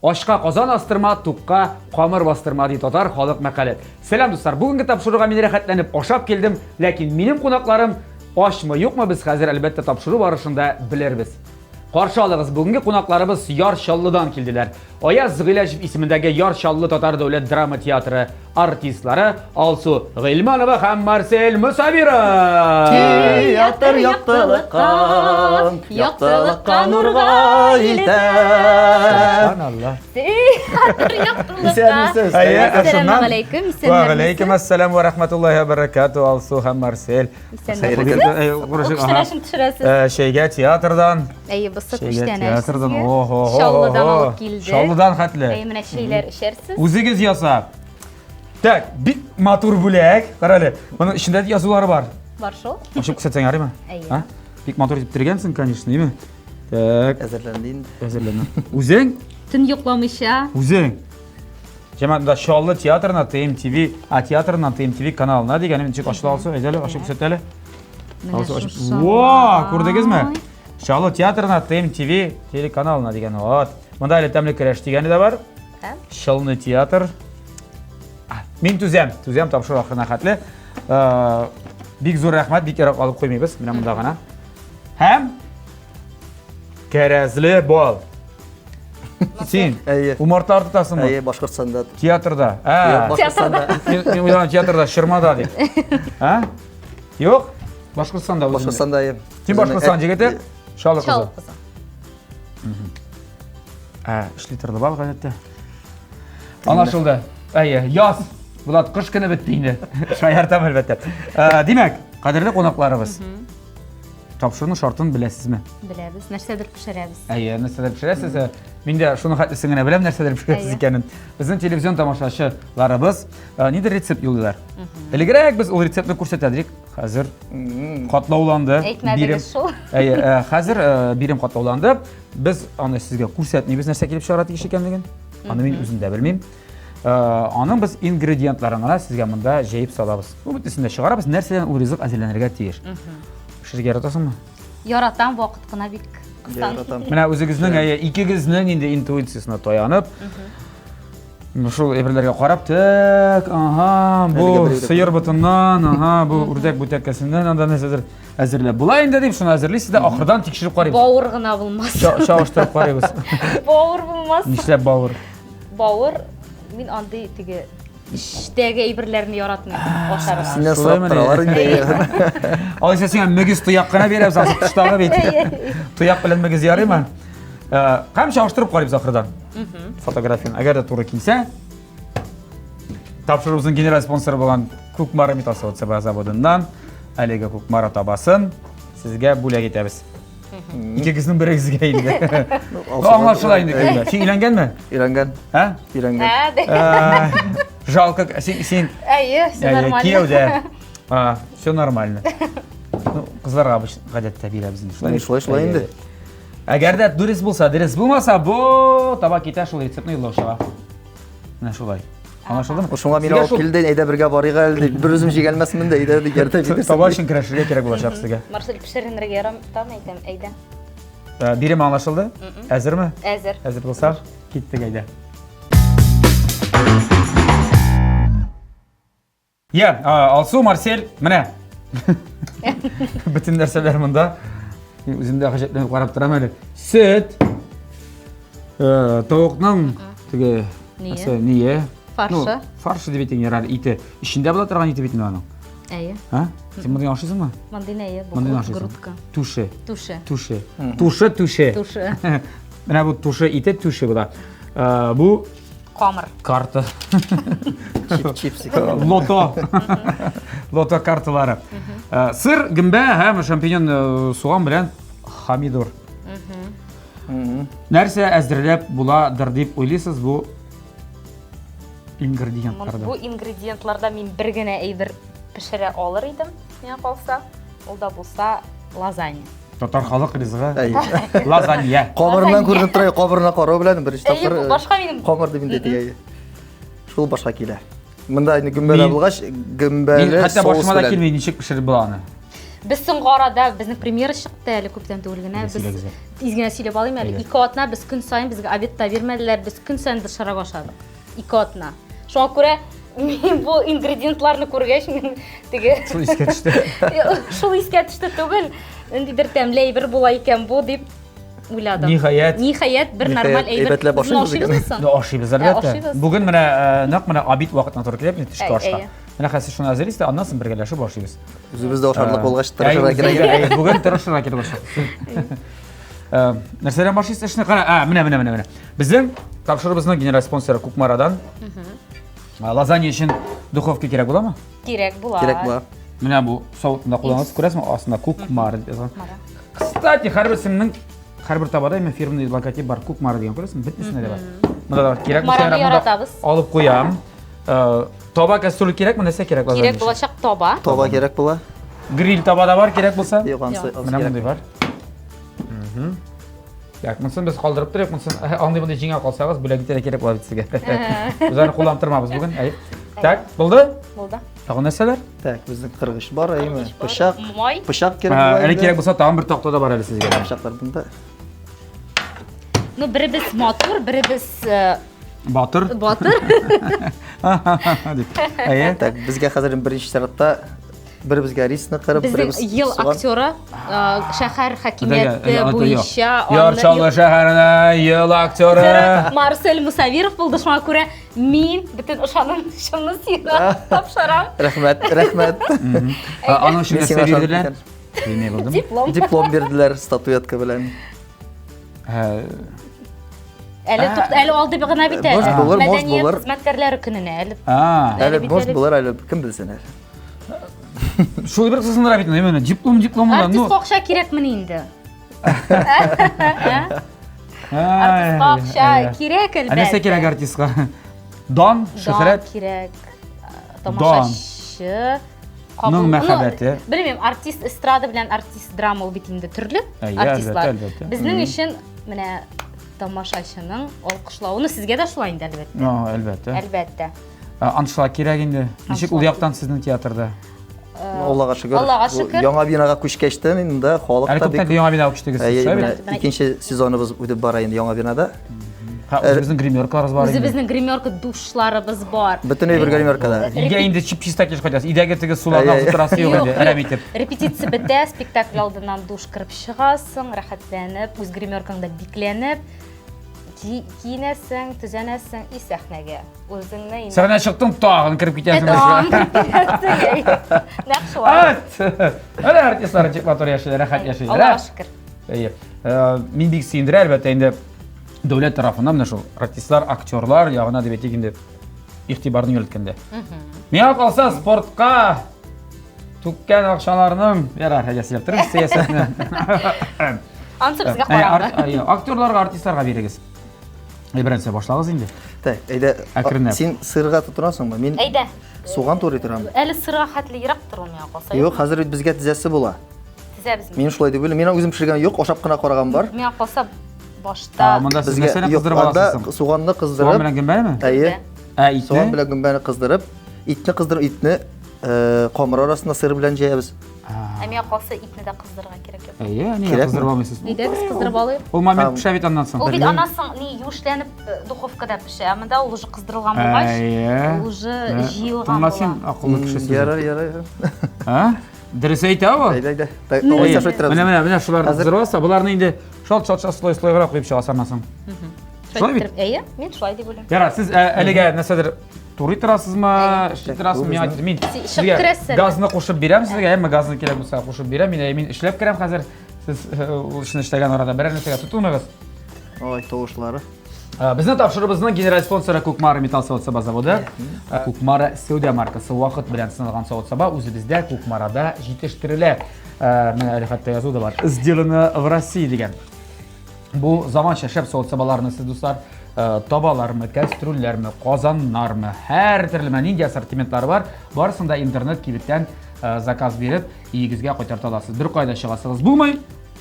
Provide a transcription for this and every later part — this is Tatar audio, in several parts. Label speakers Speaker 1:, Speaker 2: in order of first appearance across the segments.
Speaker 1: Ачка казан астырма, тукка камыр бастырма, ди татар халык мәкале. Сәлам, дуслар! Бүгенге тапшыруга мин рәхәтләнеп ашап килдем, ләкин минем кунакларым ачмы, юкмы, без хәзер, әлбәттә, тапшыру барышында белербез. Каршы алыгыз, бүгенге кунакларыбыз Яр Чаллыдан килделәр. Аяз Гыйләҗев исемендәге Яр Чаллы татар дәүләт драма театры артистлары Алсу Гыйльманова һәм Марсель Мусабиров.
Speaker 2: Театр яктылыкка, яктылыкка нурга илтә.
Speaker 1: Субханалла.
Speaker 3: Театр яктылыкка.
Speaker 2: Исәнмесез.
Speaker 1: Әйе, ә шуннан-
Speaker 3: Әссәламу алейкум,
Speaker 1: Ва алейкум ассалам ва рахматуллахи ва баракату, Алсу һәм Марсель.
Speaker 3: Исәнмесез.
Speaker 1: Укыштырашын
Speaker 3: төшерәсез.
Speaker 1: Шәйгә театрдан.
Speaker 3: Әйе, бусы
Speaker 1: Шәйгә
Speaker 3: күчтәнәч.
Speaker 1: театрдан. Ого.
Speaker 3: Чаллыдан алып килде.
Speaker 1: Чаллыдан хәтле.
Speaker 3: Әйе, менә чәйләр эчәрсез.
Speaker 1: Үзегез ясап. Так, бик матур бүләк. Кара әле, моның эчендә дә язулары бар.
Speaker 3: Бар шул.
Speaker 1: Ачып күрсәтсәң ярыймы?
Speaker 3: Әйе.
Speaker 1: А? Бик матур итеп тергәнсең, конечно, име? Так,
Speaker 2: Әзерләнде инде.
Speaker 1: әзерләнә. Үзең?
Speaker 3: Төн йокламыйча.
Speaker 1: Үзең. Җәмәгать, монда Чаллы театрына, ТМТВ, а театрына ТМТВ каналына дигән ничек ачыла алса, әйдә әле, ачып күрсәт әле.
Speaker 3: Менә
Speaker 1: Алсу ачып.
Speaker 3: шушы.
Speaker 1: Во, күрдегезме? Чаллы театрына, ТМТВ телеканалына дигән. Вот. Монда әле тәмле көрәш дигәне дә бар.
Speaker 3: Һәм?
Speaker 1: Чаллы театр. А, Мин түзәм, түзәм тапшыру ахырына хәтле. Э, Бик зур рәхмәт, бик ерак алып куймыйбыз. Менә монда гына. Һәм кәрәзле бал. Син
Speaker 2: Әйе.
Speaker 1: умарталар тотасыңмы?
Speaker 2: Әйе, Башкортстанда.
Speaker 1: Театрда. Ә.
Speaker 2: Башкортстанда.
Speaker 1: Мин мин уйлаган театрда, шырмада дип. Ә? Юк? Башкортстанда үзеңдә.
Speaker 2: Башкортстанда әйе.
Speaker 1: Син Башкортстан егете, Чаллы кызы.
Speaker 3: Чаллы кызы.
Speaker 1: Ә, 3 литрлы бал гадәттә. Аңлашылды. Әйе, яз. Булат, кыш көне бетте инде. Шаяртам әлбәттә. Ә, Димәк, кадерле кунакларыбыз. Тапшыруның шартын беләсезме?
Speaker 3: Беләбез, нәрсәдер пешерәбез.
Speaker 1: Әйе, нәрсәдер пешерәсез. Ә, Мин дә шуның хәтлесен генә беләм, нәрсәдер пешерәсез
Speaker 3: Әйе.
Speaker 1: икәнен. Безнең телевизион тамашачыларыбыз ә, нидер рецепт юллыйлар. Элегрәк без ул рецептны күрсәтә идек. Хәзер катлауланды.
Speaker 3: Әйтмәдегез шул.
Speaker 1: Әйе, ә, хәзер ә, бирем катлауланды. Без аны сезгә күрсәтмибез нәрсә килеп чыгарга тиеш икәнлеген. Аны мин үзем дә белмим. Ә, Аның без ингредиентларын гына сезгә монда җәеп салабыз. Бу бөтенесен дә чыгарабыз, нәрсәдән ул ризык әзерләнергә тиеш. Пешерергә яратасыңмы?
Speaker 3: Яратам, вакыт кына бик кысан.
Speaker 2: Яратам.
Speaker 1: Менә үзегезнең әйе, икегезнең инде интуициясенә таянып, шул әйберләргә карап, так, ага, бу
Speaker 2: Әлегә бер
Speaker 1: сыер ботыннан, ага, бу үрдәк бүтәкәсеннән анда нәрсәдер әзерләп була инде дип, шуны әзерлисез дә ахырдан тикшереп карыйбыз.
Speaker 3: Бавыр гына булмас.
Speaker 1: Чагыштырып карыйбыз.
Speaker 3: Бавыр булмас.
Speaker 1: Нишләп бавыр?
Speaker 3: Бавыр, мин андый теге эчтәге әйберләрне яратмыйм ашарга.
Speaker 2: Синнән сорап торалар инде.
Speaker 1: Алайса сиңа мөгез тояк кына бирәбез, асып тыштагы бит. Тояк белән мөгез ярыймы? Һәм чагыштырып карыйбыз ахырдан. Фотографияне. Әгәр дә туры килсә, тапшыруыбызның генераль спонсоры булган Кукмара металл заводыннан әлеге Кукмара табасын сезгә бүләк итәбез. Икегезнең берегезгә инде. Аңлашыла инде кемгә. Син өйләнгәнме?
Speaker 2: Өйләнгән.
Speaker 1: Ә?
Speaker 2: Өйләнгән.
Speaker 3: Ә,
Speaker 1: Жалко, син син
Speaker 3: Әйе, все нормально.
Speaker 1: Кияүдә. А, все нормально. Ну, кызларга обычно гадәттә бирәбез инде.
Speaker 2: Шулай, шулай, шулай инде.
Speaker 1: Әгәр дә дөрес булса, дөрес булмаса, бу таба китә шул рецептны юллаучыга. Менә шулай. Аңлашылдымы?
Speaker 2: Шуңа мине алып килде, әйдә бергә барыйк әле дип. Бер үзем җигәлмәсмен дә, әйдә дип ярдәм итәрсең.
Speaker 1: Таба өчен көрәшергә кирәк булачак сезгә.
Speaker 3: Марсель пешеренергә яратам, әйтәм, әйдә.
Speaker 1: Э, бирем аңлашылды? Әзерме?
Speaker 3: Әзер.
Speaker 1: Әзер булсак, киттек әйдә. Я, Алсу, Марсель, менә. Бөтен нәрсәләр монда. Мин үзем дә гаҗәпләнеп карап торам әле. Сөт. Э, тавыкның теге
Speaker 3: Ние.
Speaker 1: Ние.
Speaker 3: Фаршы.
Speaker 1: Ну, фаршы дип әйтең ярар, ите. Эчендә була торган ите бит инде аның.
Speaker 3: Әйе.
Speaker 1: А? Син мондый ашыйсыңмы?
Speaker 3: Мондый әйе, бу
Speaker 1: Мондый ашыйсың.
Speaker 3: грудка.
Speaker 1: Туше.
Speaker 3: Туше.
Speaker 1: Туше. Туше, туше.
Speaker 3: Туше.
Speaker 1: Менә бу туше ите, туше була. Э, бу
Speaker 3: Камыр.
Speaker 1: Карта.
Speaker 2: Чип, чипсик.
Speaker 1: Лото. Лото карталары. Э, сыр, гөмбә һәм шампиньон э, суган белән хамидор. Нәрсә әзерләп буладыр дип уйлыйсыз бу ингредиентларда?
Speaker 3: Бу ингредиентларда мин бер генә әйбер пешерә алыр идем, миңа калса. Ул да булса лазанья.
Speaker 1: Татар халык ризыгы. Лазанья.
Speaker 2: Камырыннан күренеп тора, камырына карау белән беренче тапкыр.
Speaker 3: Әйе, башка минем.
Speaker 2: Камыр дип инде әйтергә. Шул башка килә. Монда инде гөмбәле булгач, гөмбәле
Speaker 1: соус Хәтта башыма да килми, ничек пешереп була аны.
Speaker 3: Без соңгы арада безнең премьера чыкты әле күптән түгел генә. Без тиз генә сөйләп алыйм әле. Ике атна без көн саен безгә обед та бирмәделәр, без көн саен доширак ашадык. Ике атна. Шуңа күрә мин бу ингредиентларны күргәч, мин теге
Speaker 1: Шул искә төште.
Speaker 3: Шул искә төште түгел. Ниндидер тәмле әйбер була икән бу дип уйладым.
Speaker 1: Ниһаять.
Speaker 3: Ниһаять, бер нормаль әйбер.
Speaker 2: Әйбәтләп ашыйбыз
Speaker 3: икән.
Speaker 1: Ну, ашыйбыз, әлбәттә. Бүген менә э, нәкъ менә обед вакытына туры килеп, төшке ашка. Менә хәзер шуны әзерлисез, аннан соң бергәләшеп ашыйбыз.
Speaker 2: Үзебез дә ашарлык э, булгач, тырышырга
Speaker 1: кирәк. Бүген тырышырга кирәк булачак. Э, нәрсәдән башлыйсыз эшне? Кара, а, менә, менә, менә, менә. Безнең тапшыруыбызның генераль спонсоры Кукмарадан. Лазанья өчен духовка кирәк буламы?
Speaker 3: Кирәк була.
Speaker 2: Кирәк була.
Speaker 1: Менә бу савытында кулланасыз, күрәсезме? Астында Кукмара дип язган. Кстати, һәрберсенең һәрбер табада именно фирменный логотип бар, Кукмара дигән, күрәсезме? Бөтенесендә дә бар. Монда да кирәк булса,
Speaker 3: яратабыз.
Speaker 1: Алып куям. Э, таба кастрюль кирәкме, нәрсә кирәк
Speaker 3: лазанья? Кирәк булачак таба.
Speaker 2: Таба кирәк була.
Speaker 1: Гриль таба да бар, кирәк булса.
Speaker 2: Юк, ансы.
Speaker 1: Менә мондый бар. Так, монысын без калдырып торыйк, монысын андый мондый җиңә калсагыз, бүләк итәргә кирәк була бит сезгә. Без аны кулланып тормабыз бүген. Әй. Так, булды?
Speaker 3: Булды.
Speaker 1: Тагын нәрсәләр?
Speaker 2: Так, безнең кыргыч бар, әйме? Пычак.
Speaker 3: Май.
Speaker 2: Пычак кирәк була.
Speaker 1: Әле кирәк булса, тагын бер такта да бар әле сезгә.
Speaker 2: Пычаклар монда.
Speaker 3: Ну, беребез матур, беребез э,
Speaker 1: Батыр.
Speaker 3: Батыр.
Speaker 1: Дип. Әйе.
Speaker 2: Так, безгә хәзер беренче чиратта беребезгә рисны кырып,
Speaker 3: беребез ел актеры шәһәр хакимияте буенча
Speaker 1: Яр Чаллы шәһәренә ел актеры
Speaker 3: Марсель Мусавиров булды, шуңа күрә мин бөтен ышанычымны сиңа тапшырам.
Speaker 2: Рәхмәт, рәхмәт.
Speaker 1: Аның өчен нәрсә бирделәр?
Speaker 3: Диплом.
Speaker 2: Диплом бирделәр статуэтка белән.
Speaker 3: Әле тукта, әле алды гына бит әле.
Speaker 2: Может булыр, может
Speaker 3: Мәдәният
Speaker 2: булыр.
Speaker 3: хезмәткәрләре көненә әле.
Speaker 2: Әле может булыр, әле кем белсен әле.
Speaker 1: Шул бер кызсындыра бит, менә диплом, диплом
Speaker 3: ну. Артистка акча кирәкмени инде? Артистка акча кирәк әлбәттә.
Speaker 1: Ә нәрсә кирәк артистка? Дан, шөһрәт.
Speaker 3: Кирәк. Тамашачы.
Speaker 1: Ның мәхәббәте.
Speaker 3: Белмим, артист эстрада белән артист драма ул бит инде төрле артистлар. Безнең өчен менә тамашачының алкышлавы, ну сезгә дә шулай инде әлбәттә.
Speaker 1: Әлбәттә.
Speaker 3: Әлбәттә.
Speaker 1: Аншлаг кирәк инде. Ничек ул яктан сезнең театрда?
Speaker 2: Аллага шөкер.
Speaker 3: Аллага шөкер.
Speaker 2: Яңа бинага күчкәчтен инде халык
Speaker 1: та бик. Әле яңа бинага күчтегез.
Speaker 2: Икенче сезоныбыз үтеп бара инде яңа бинада.
Speaker 1: Ха, үзебезнең гримеркаларыбыз бар инде.
Speaker 3: Үзебезнең гримерка душларыбыз бар.
Speaker 2: Бөтенләй бер гримеркада.
Speaker 1: Өйгә инде чип-чиста килеш кайтасыз. Өйдәге теге суларны агызып торасы юк инде, әрәм итеп.
Speaker 3: Репетиция бетә, спектакль алдыннан душ кереп чыгасың, рәхәтләнеп, үз гримеркаңда бикләнеп, киенәсең, төзәнәсең и сәхнәгә. Үзеңне
Speaker 1: инде. Сәхнәгә чыктың, тагын кереп китәсең.
Speaker 3: Тагын кереп китәсең. Нәкъ шулай.
Speaker 1: Әнә артистлар ничек матур яшиләр, рәхәт яшиләр.
Speaker 3: Аллага шөкер.
Speaker 1: Әйе. Мин бик сөендерә, әлбәттә, инде дәүләт тарафыннан менә шул артистлар, актерлар ягына дип әйтик инде игътибарны юнәлткәндә. Миңа калса, спортка түккән акчаларның, ярар, әйдә сөйләп торыгыз сәясәтне.
Speaker 3: Ансы безгә караңгы.
Speaker 1: Актерларга, артистларга бирегез. Беренче башлагыз инде.
Speaker 2: Так, әйдә.
Speaker 1: Әкренләп.
Speaker 2: Син сырга тотынасыңмы? Мин
Speaker 3: Әйдә.
Speaker 2: Суган турый торам.
Speaker 3: Әле сырга хәтле ерак тор ул миңа калса.
Speaker 2: Юк, хәзер бит безгә тизәсе була.
Speaker 3: Тизәбезме?
Speaker 2: Мин шулай дип уйлыйм. Мин үзем пешергән юк, ашап кына караган бар.
Speaker 3: Миңа калса башта.
Speaker 1: Монда сез нәрсәне кыздырып
Speaker 2: аласыз соң? Суганны кыздырып.
Speaker 1: Суган белән гөмбәнеме?
Speaker 2: Әйе.
Speaker 1: Ә итне?
Speaker 2: Суган белән гөмбәне кыздырып, итне кыздырып, итне э, камыр арасына сыр белән җәябез.
Speaker 3: Ә миңа калса итне дә кыздырырга кирәк юк.
Speaker 1: Әйе, нигә кыздырып алмыйсыз?
Speaker 3: Әйдәгез кыздырып алыйк.
Speaker 1: Ул момент пешә бит аннан соң.
Speaker 3: Ул бит аннан соң ни юешләнеп э, духовкада пешә. Ә монда ул уже кыздырылган булгач, ул уже җыелган
Speaker 1: була. Тыңла син, акыллы кеше сүзен.
Speaker 2: Ярар, ярар.
Speaker 1: А? Дөрес әйтә ул.
Speaker 2: Әйдә, әйдә. Алайса шулай торабыз.
Speaker 1: Менә, менә, менә шуларны кыздырып алса, боларны инде шалт-шалт слой слойгырак куеп чыгасың аннан соң.
Speaker 3: Шулай бит? Әйе, мин шулай дип уйлыйм.
Speaker 1: Ярар, сез әлегә нәрсәдер турый торасызмы, эшли торасызмы, миңа әйтегез. Мин сезгә газны кушып бирәм сезгә, әмма газны кирәк булса кушып бирәм. Мин мин эшләп керәм хәзер. Сез ул эшне эшләгән арада берәр нәрсәгә тотыныгыз.
Speaker 2: Ой, тавышлары.
Speaker 1: Безнең тапшыруыбызның генераль спонсоры Кукмара металл савыт-саба заводы. Кукмара сәүдә маркасы вакыт белән сыналган савыт-саба үзебездә Кукмарада җитештерелә. Менә әле хәтта язу да бар. Сделано в России дигән. Бу заманча шәп савыт-сабаларны сез, дуслар, табалармы, кәстрүлләрме, казаннармы, һәр төрле менә нинди ассортиментлары бар, барысын да интернет кибеттән заказ биреп, өегезгә кайтарта аласыз. Бер кайда чыгасыгыз булмый.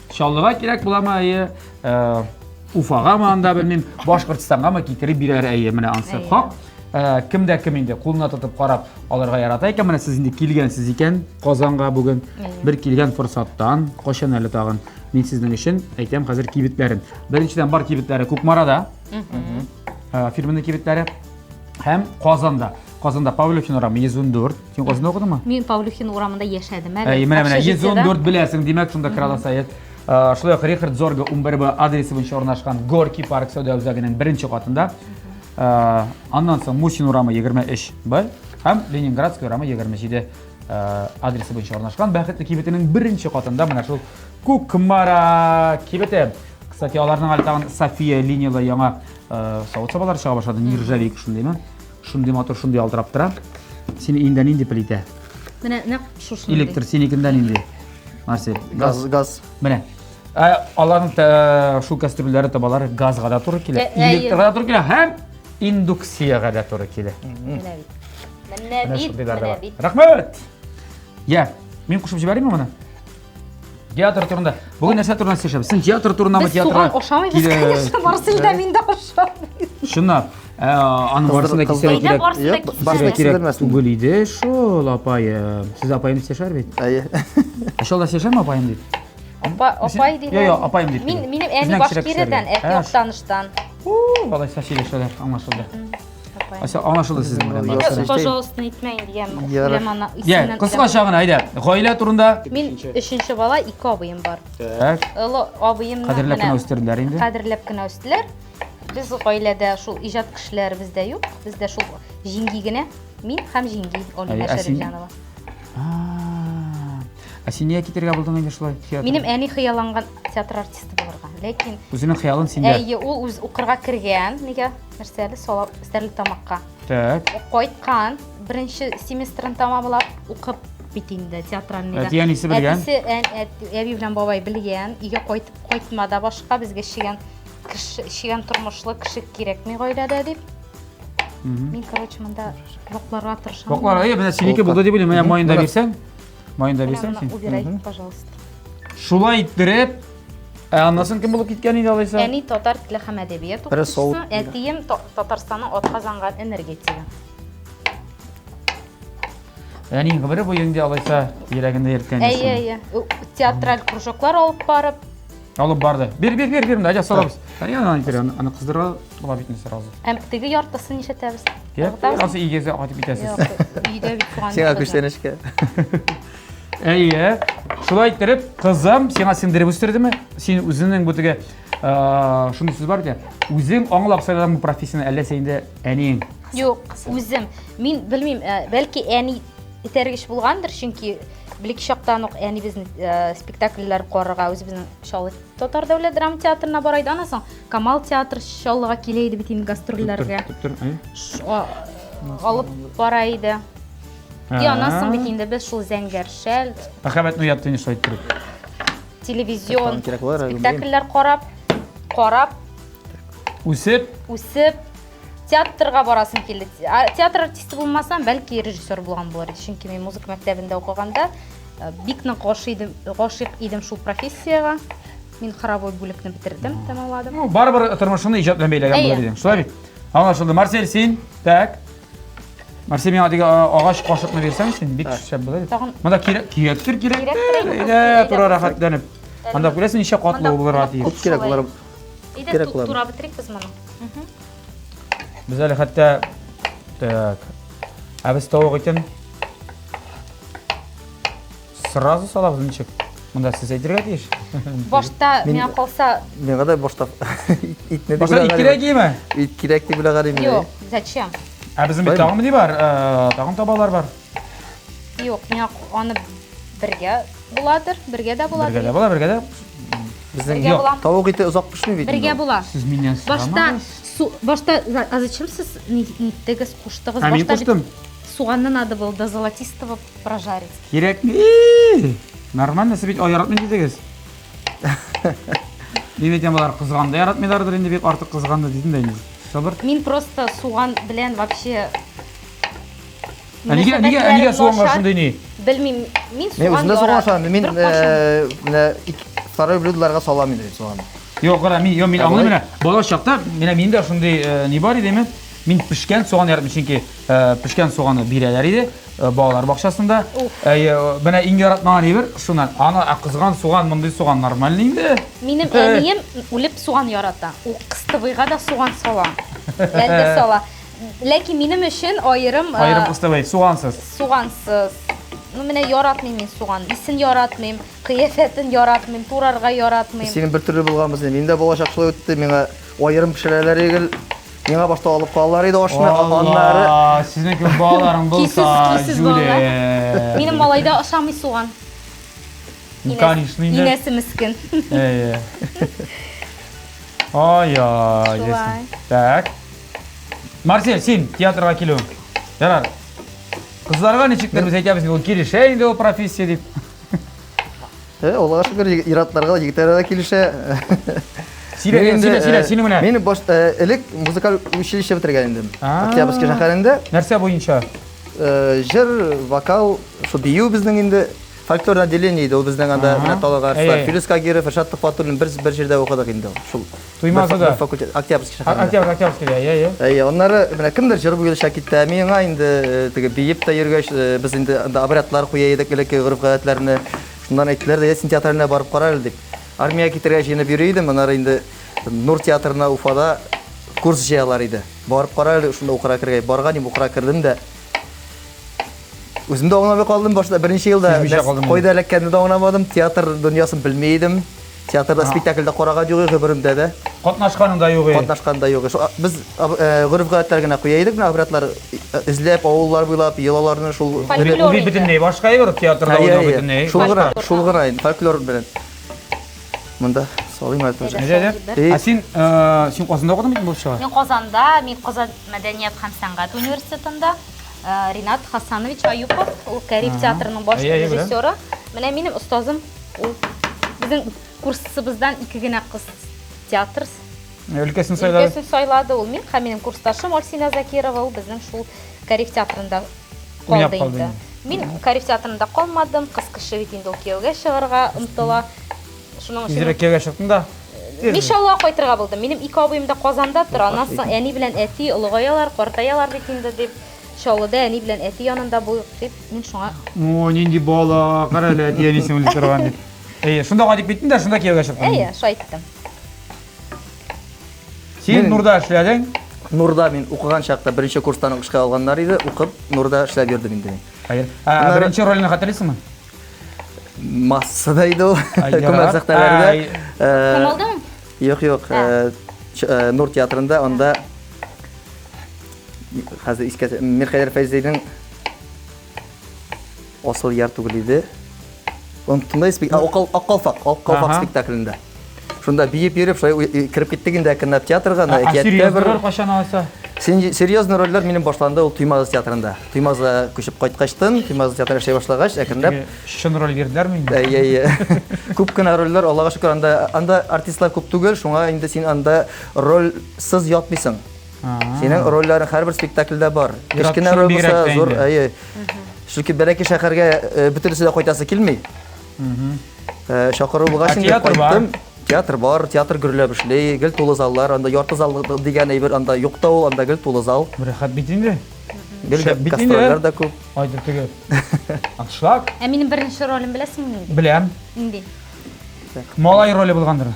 Speaker 1: Чаллыга кирәк буламы, әйе, Уфагамы анда белмим, Башкортстангамы китереп бирәр, әйе, менә ансы хак. Кем дә кем инде кулына тотып карап алырга ярата икән, менә сез инде килгәнсез икән Казанга бүген. Бер килгән форсаттан, кайчан әле тагын мин сезнең өчен әйтәм хәзер кибетләрен. Беренчедән бар кибетләре Кукмарада. Фирменный кибетләре һәм Казанда. Казанда Павлюхин урамы 114. Син Казанда укыдыңмы?
Speaker 3: Мин Павлюхин урамында яшәдем әле.
Speaker 1: Әй, менә менә 114 беләсең, димәк, шунда керә аласың. Шулай ук Рихард Зорга 11Б адресы буенча урнашкан Горький парк сәүдә үзәгенең беренче катында. Аннан соң Мусин урамы 23Б һәм Ленинградский урамы 27 адресы буенча урнашкан Бәхетле кибетенең беренче катында менә шул Кукмара кибете. Кстати, аларның әле тагын София линиялы яңа савыт-сабалар чыга башлады. Нержавейка шундыймы? Шундый матур, шундый ялтырап тора. Синең өеңдә нинди плитә?
Speaker 3: Менә нәкъ шушындый.
Speaker 1: Электр синекендә нинди? Марсель,
Speaker 2: газ, газ.
Speaker 1: Менә. Ә, аларның та, шул кастрюльләре табалары газга да туры килә, электрга да туры килә һәм индукциягә дә туры килә.
Speaker 3: Менә бит. Менә бит, менә бит.
Speaker 1: Рәхмәт. Я, мин кушып җибәримме моны? Театр турында. Бүген нәрсә турында сөйләшәбез? Син театр турындамы,
Speaker 3: Без суган ашамыйбыз, конечно, Марсель дә мин дә ашамыйм.
Speaker 1: Чынлап, аның барысын да кисәргә кирәк.
Speaker 3: Барысын да
Speaker 1: кисәргә кирәк түгел иде шул, апаем. Сез апаем дип сөйләшәр бит?
Speaker 2: Әйе.
Speaker 1: Ә шул да сөйләшәме апаем дип?
Speaker 3: Апа, апай дип.
Speaker 1: Юк, юк, апаем дип.
Speaker 3: Мин минем әни Башкириядән, әти Актаныштан.
Speaker 1: У, алайса сөйләшәләр, аңлашылды. Ася, аңлашылды сезнең белән.
Speaker 3: Барысы. Пожалуйста, әйтмә инде, я. Үләм ана.
Speaker 1: Я, кыскача гына, әйдә. Гаилә турында.
Speaker 3: Мин өченче бала, ике абыем бар.
Speaker 1: Так.
Speaker 3: Олы абыем
Speaker 1: кадерләп кенә үстерделәр инде.
Speaker 3: Кадерләп кенә үстеләр. Без гаиләдә шул иҗат кешеләре бездә юк. Бездә шул җиңги генә. Мин һәм җиңги Алина Шәрифҗанова.
Speaker 1: Ә син нигә китергә булдың инде шулай
Speaker 3: театр? Минем әни хыялланган театр артисты булырга. Ләкин
Speaker 1: үзенең хыялын синдә.
Speaker 3: Әйе, ул үз укырга кергән. Нигә? Нәрсә әле? Сала Стәрлетамакка.
Speaker 1: Так.
Speaker 3: Кайткан, беренче семестрын тәмамлап укып бит инде театральныйда.
Speaker 1: Әти-әнисе белгән?
Speaker 3: Әтисе, әби белән бабай белгән. Өйгә кайтып кайтма да башка безгә чигән кеше, чигән тормышлы кеше кирәкми гаиләдә дип. Мин, короче, монда вакларга тырышам.
Speaker 1: Ваклар, әйе, менә синеке булды дип уйлыйм. Менә маен да бирсәң. Маен да бирсәң син.
Speaker 3: Убирай, пожалуйста.
Speaker 1: Шулай иттереп, Ә аннан соң кем булып киткән инде алайса?
Speaker 3: Әни татар теле һәм әдәбият укытучысы, әтием Татарстанның атказанган энергетигы.
Speaker 1: Әниең гомере буе инде алайса йөрәгендә йөрткән.
Speaker 3: Әйе, әйе. Театраль кружоклар алып барып.
Speaker 1: Алып барды. Бир, бир, бир, бир, әйдә салабыз. Әйе, аны бир, аны кыздыра була бит сразу.
Speaker 3: Һәм теге яртысын нишләтәбез?
Speaker 1: Яртысы өйгә кайтып китәсез.
Speaker 3: Өйдә бит туган.
Speaker 2: Сиңа күчтәнәчкә.
Speaker 1: Әйе. Шулай иттереп, кызым сиңа сеңдереп үстердеме? Син үзеңнең бу теге шундый сүз бар бит, үзең аңлап сайладың бу профессияне, әллә син инде әниең?
Speaker 3: Юк, үзем. Мин белмим, бәлки әни этәргеч булгандыр, чөнки бәләкәй чактан ук әни безне спектакльләр карарга үзебезнең Чаллы татар дәүләт драма театрына бара иде. Аннан соң Камал театры Чаллыга килә иде бит инде гастрольләргә. Алып бара иде. И аннан соң бит инде без шул зәңгәр шәл.
Speaker 1: Мәхәббәтне уятты инде шулай иттереп.
Speaker 3: Телевизион спектакльләр карап, карап.
Speaker 1: Үсеп.
Speaker 3: Үсеп. Театрга барасым килде. Театр артисты булмасам, бәлки режиссер булган булыр иде. Чөнки мин музыка мәктәбендә укыганда э, бик нык гашыйк идем, гашыйк идем шул профессиягә. Мин хоровой бүлекне бетердем, тәмамладым.
Speaker 1: Ну, барыбер тормышыңны иҗат белән бәйләгән булыр идең. Шулай бит? Аңлашылды. Марсель, син, так. Марсель, миңа теге агач кашыкны бирсәң син, бик шәп булыр.
Speaker 3: Тагын
Speaker 1: Монда кирәк, кирәктер, кирәктер.
Speaker 3: Кирәктер,
Speaker 1: Әйдә, тора рәхәтләнеп. Анда күрәсең ничә катлы булырга тиеш.
Speaker 2: Күп кирәк булыр.
Speaker 3: Әйдә,
Speaker 2: Кирәк була.
Speaker 3: тура бетерик без моны.
Speaker 1: Без әле хәтта так. Ә без тавык итен сразу салабыз ничек? Монда сез әйтергә тиеш.
Speaker 3: Башта миңа калса...
Speaker 2: Миңа да башта итне дип
Speaker 1: Башта ит кирәк име?
Speaker 2: Ит кирәк дип уйлаган идем.
Speaker 3: Юк, зачем?
Speaker 1: Ә безнең бит тагын ни бар? Тагын табалар бар.
Speaker 3: Юк, миңа аны бергә буладыр, бергә дә була.
Speaker 1: Бергә дә була, бергә дә.
Speaker 2: Безнең юк, тавык ите озак пешми бит.
Speaker 3: Бергә була.
Speaker 1: Сез миннән
Speaker 3: Башта су, башта а зачем сез ниттегез, куштыгыз?
Speaker 1: Ә мин куштым.
Speaker 3: Суганны надо было до золотистого прожарить.
Speaker 1: Кирәкми. Нормально, сез бит яратмый дидегез. Мин әйтәм, алар кызганды яратмыйлардыр инде, бик артык кызганды дидем дә инде. Сабыр.
Speaker 3: Мин просто суган белән вообще
Speaker 1: Ә нигә, нигә, ә нигә суганга шундый ни?
Speaker 3: Белмим, мин суган
Speaker 2: Мин үзем дә суган ашамыйм. Мин менә второй блюдоларга салам инде суганны.
Speaker 1: Юк, кара, мин, юк, мин аңлыйм менә. Бала чакта менә миндә шундый ни бар идеме? Мин пешкән суган яратмыйм, чөнки э, пешкән суганны бирәләр иде э, балалар бакчасында. Әйе, менә иң яратмаган әйбер шуннан. Аны ә кызган суган, мондый суган нормальный инде.
Speaker 3: Минем әнием үлеп суган ярата. Ул кыстыбыйга да суган сала. Әлдә сала. Ләкин минем өчен аерым
Speaker 1: Аерым кыстыбый, сугансыз.
Speaker 3: Сугансыз. Ну, менә яратмыйм мин суган. Исен яратмыйм, кыяфәтен яратмыйм, турарга яратмыйм.
Speaker 2: Синең бер төрле булганбыз. Мин дә балачак шулай үтте. Миңа аерым пешерәләр гел. Миңа башта алып калалар иде ашны, аннары
Speaker 1: Алла, сезнең кебек балаларың булса,
Speaker 3: Кисез, кисез балалар. Минем малай да ашамый суган.
Speaker 1: Ну, конечно, инде.
Speaker 3: Инәсе мескен.
Speaker 1: Әйе. Ай-ай.
Speaker 3: Шулай.
Speaker 1: Так. Марсель, син театрга килүең. Ярар. Кызларга ничектер без әйтәбез, ул килешә инде ул профессия дип.
Speaker 2: Э, Аллага шөкер, ир-атларга да, егетләргә дә килешә.
Speaker 1: Сөйлә,
Speaker 2: Мин инде,
Speaker 1: сөйлә, сөйлә,
Speaker 2: э,
Speaker 1: синең менә.
Speaker 2: Мин баш э, элек музыкаль училище бетергән идем.
Speaker 1: А.
Speaker 2: Октябрьский шәһәрендә.
Speaker 1: Нәрсә буенча?
Speaker 2: Э, Җыр, вокал, шул бию безнең инде фольклор отделение иде ул безнең анда
Speaker 1: Ага.
Speaker 2: менә Талак артистлар.
Speaker 1: Әйе.
Speaker 2: Филүс Кагиров, Ришат Төхвәтуллин бер бер җирдә укыдык инде ул. Шул.
Speaker 1: Туймазыда.
Speaker 2: Бер факультет, Октябрьский шәһәрендә.
Speaker 1: Октябрь, Октябрьскийда, иә, иә.
Speaker 2: Әйе, аннары менә кемдер җыр буенча китте, ә миңа инде э, теге биеп тә йөргәч, э, без инде анда обрядлар куя идек элекке гореф-гадәтләрне. Шуннан әйттеләр дә, син театральная барып кара әле дип. Армиягә китәргә җыенып йөри идем, аннары инде Нур театрына Уфада курс җыялар иде. Барып кара әле, шунда укырга кергәч. Барган идем, укырга кердем дә. Үзем дә аңламый калдым башта беренче елда.
Speaker 1: Сизмичә калдың.
Speaker 2: Кайда эләккәнне дә аңламадым, театр дөньясын белми идем. Театрда спектакльдә караган юк гомеремдә дә.
Speaker 1: Катнашканың да юк.
Speaker 2: Катнашкан да юк. Шул без гореф-гадәтләр генә куя идек, менә обрядлар эзләп, авыллар буйлап, йолаларны шул
Speaker 3: Фольклор
Speaker 1: Ул бит бөтенләй башка әйбер, театрда уйнау бөтенләй.
Speaker 2: Шул гына, шул гына инде, фольклор белән. Монда салыйм әле тоже.
Speaker 1: Әйдә, әйдә. Ә син, син Казанда укыдың бит булып чыга?
Speaker 3: Мин Казанда, мин Казан мәдәният һәм сәнгать университетында. Ринат Хасанович Аюпов, ул Кариб театрының баш режиссеры. Менә минем остазым ул. Безнең курсыбыздан ике генә кыз театр
Speaker 1: өлкәсен сайлады.
Speaker 3: Өлкәсен сайлады ул. Мин һәм минем курсташым Альсина Закирова, ул безнең шул Кариб театрында калды инде. Мин Кариб театрында калмадым, кыз кеше бит инде ул кияүгә чыгарга омтыла.
Speaker 1: Шуның өчен Тизрәк кияүгә чыктың да.
Speaker 3: Мин Чаллыга кайтырга булдым. Минем ике абыем да Казанда тора. Аннан соң әни белән әти олыгаялар, картаялар бит инде дип, Чаллыда әни белән әти янында булыйк дип, мин шуңа
Speaker 1: О, нинди бала, кара әле әти әнисен үлеп торган дип. Әйе, шунда кайтып киттең дә, шунда кияүгә чыктың.
Speaker 3: Әйе, шулай иттем.
Speaker 1: Син Нурда эшләдең?
Speaker 2: Нурда мин укыган чакта беренче курстан ук эшкә алганнар иде, укып Нурда эшләп йөрдем инде мин.
Speaker 1: Хәер. Ә беренче ролеңне хәтерлисеңме?
Speaker 2: Массада иде ул. Күмәк сәхнәләрдә.
Speaker 3: Камалдамы?
Speaker 2: Юк, юк. Нур театрында анда хәзер искә Мирхәйдәр Фәйзинең Асыл яр түгел иде. Оныттым да Ак калфак, Ак калфак спектаклендә. Шунда биеп йөреп, шулай кереп киттек инде әкренләп театрга, анда
Speaker 1: әкияттә бер. Роль кайчан алса?
Speaker 2: Серьезный рольләр минем башланды ул Туймазы театрында. Туймазыга күчеп кайткачтын, Туймазы театрында эшләй башлагач, әкренләп
Speaker 1: чын роль бирделәрме инде?
Speaker 2: Әйе, әйе. Күп кенә рольләр, Аллага шөкер, анда анда артистлар күп түгел, шуңа инде син анда рольсыз ятмыйсың. Синең рольләрең һәрбер спектакльдә бар. Кечкенә роль булса, зур, әйе. Чөнки бәләкәй шәһәргә э, бөтенесе дә кайтасы килми. Э, чакыру булгач инде кайттым. Театр бар, театр гөрләп эшли, гел тулы заллар, анда ярты зал дигән әйбер анда юк та ул, анда гел тулы зал.
Speaker 1: Рәхәт бит инде.
Speaker 2: Гел гастрольләр дә күп.
Speaker 1: Айтып теге. Аншлаг.
Speaker 3: Ә минем беренче ролем беләсеңме нинди?
Speaker 1: Беләм.
Speaker 3: Нинди?
Speaker 1: Малай роле булгандыр.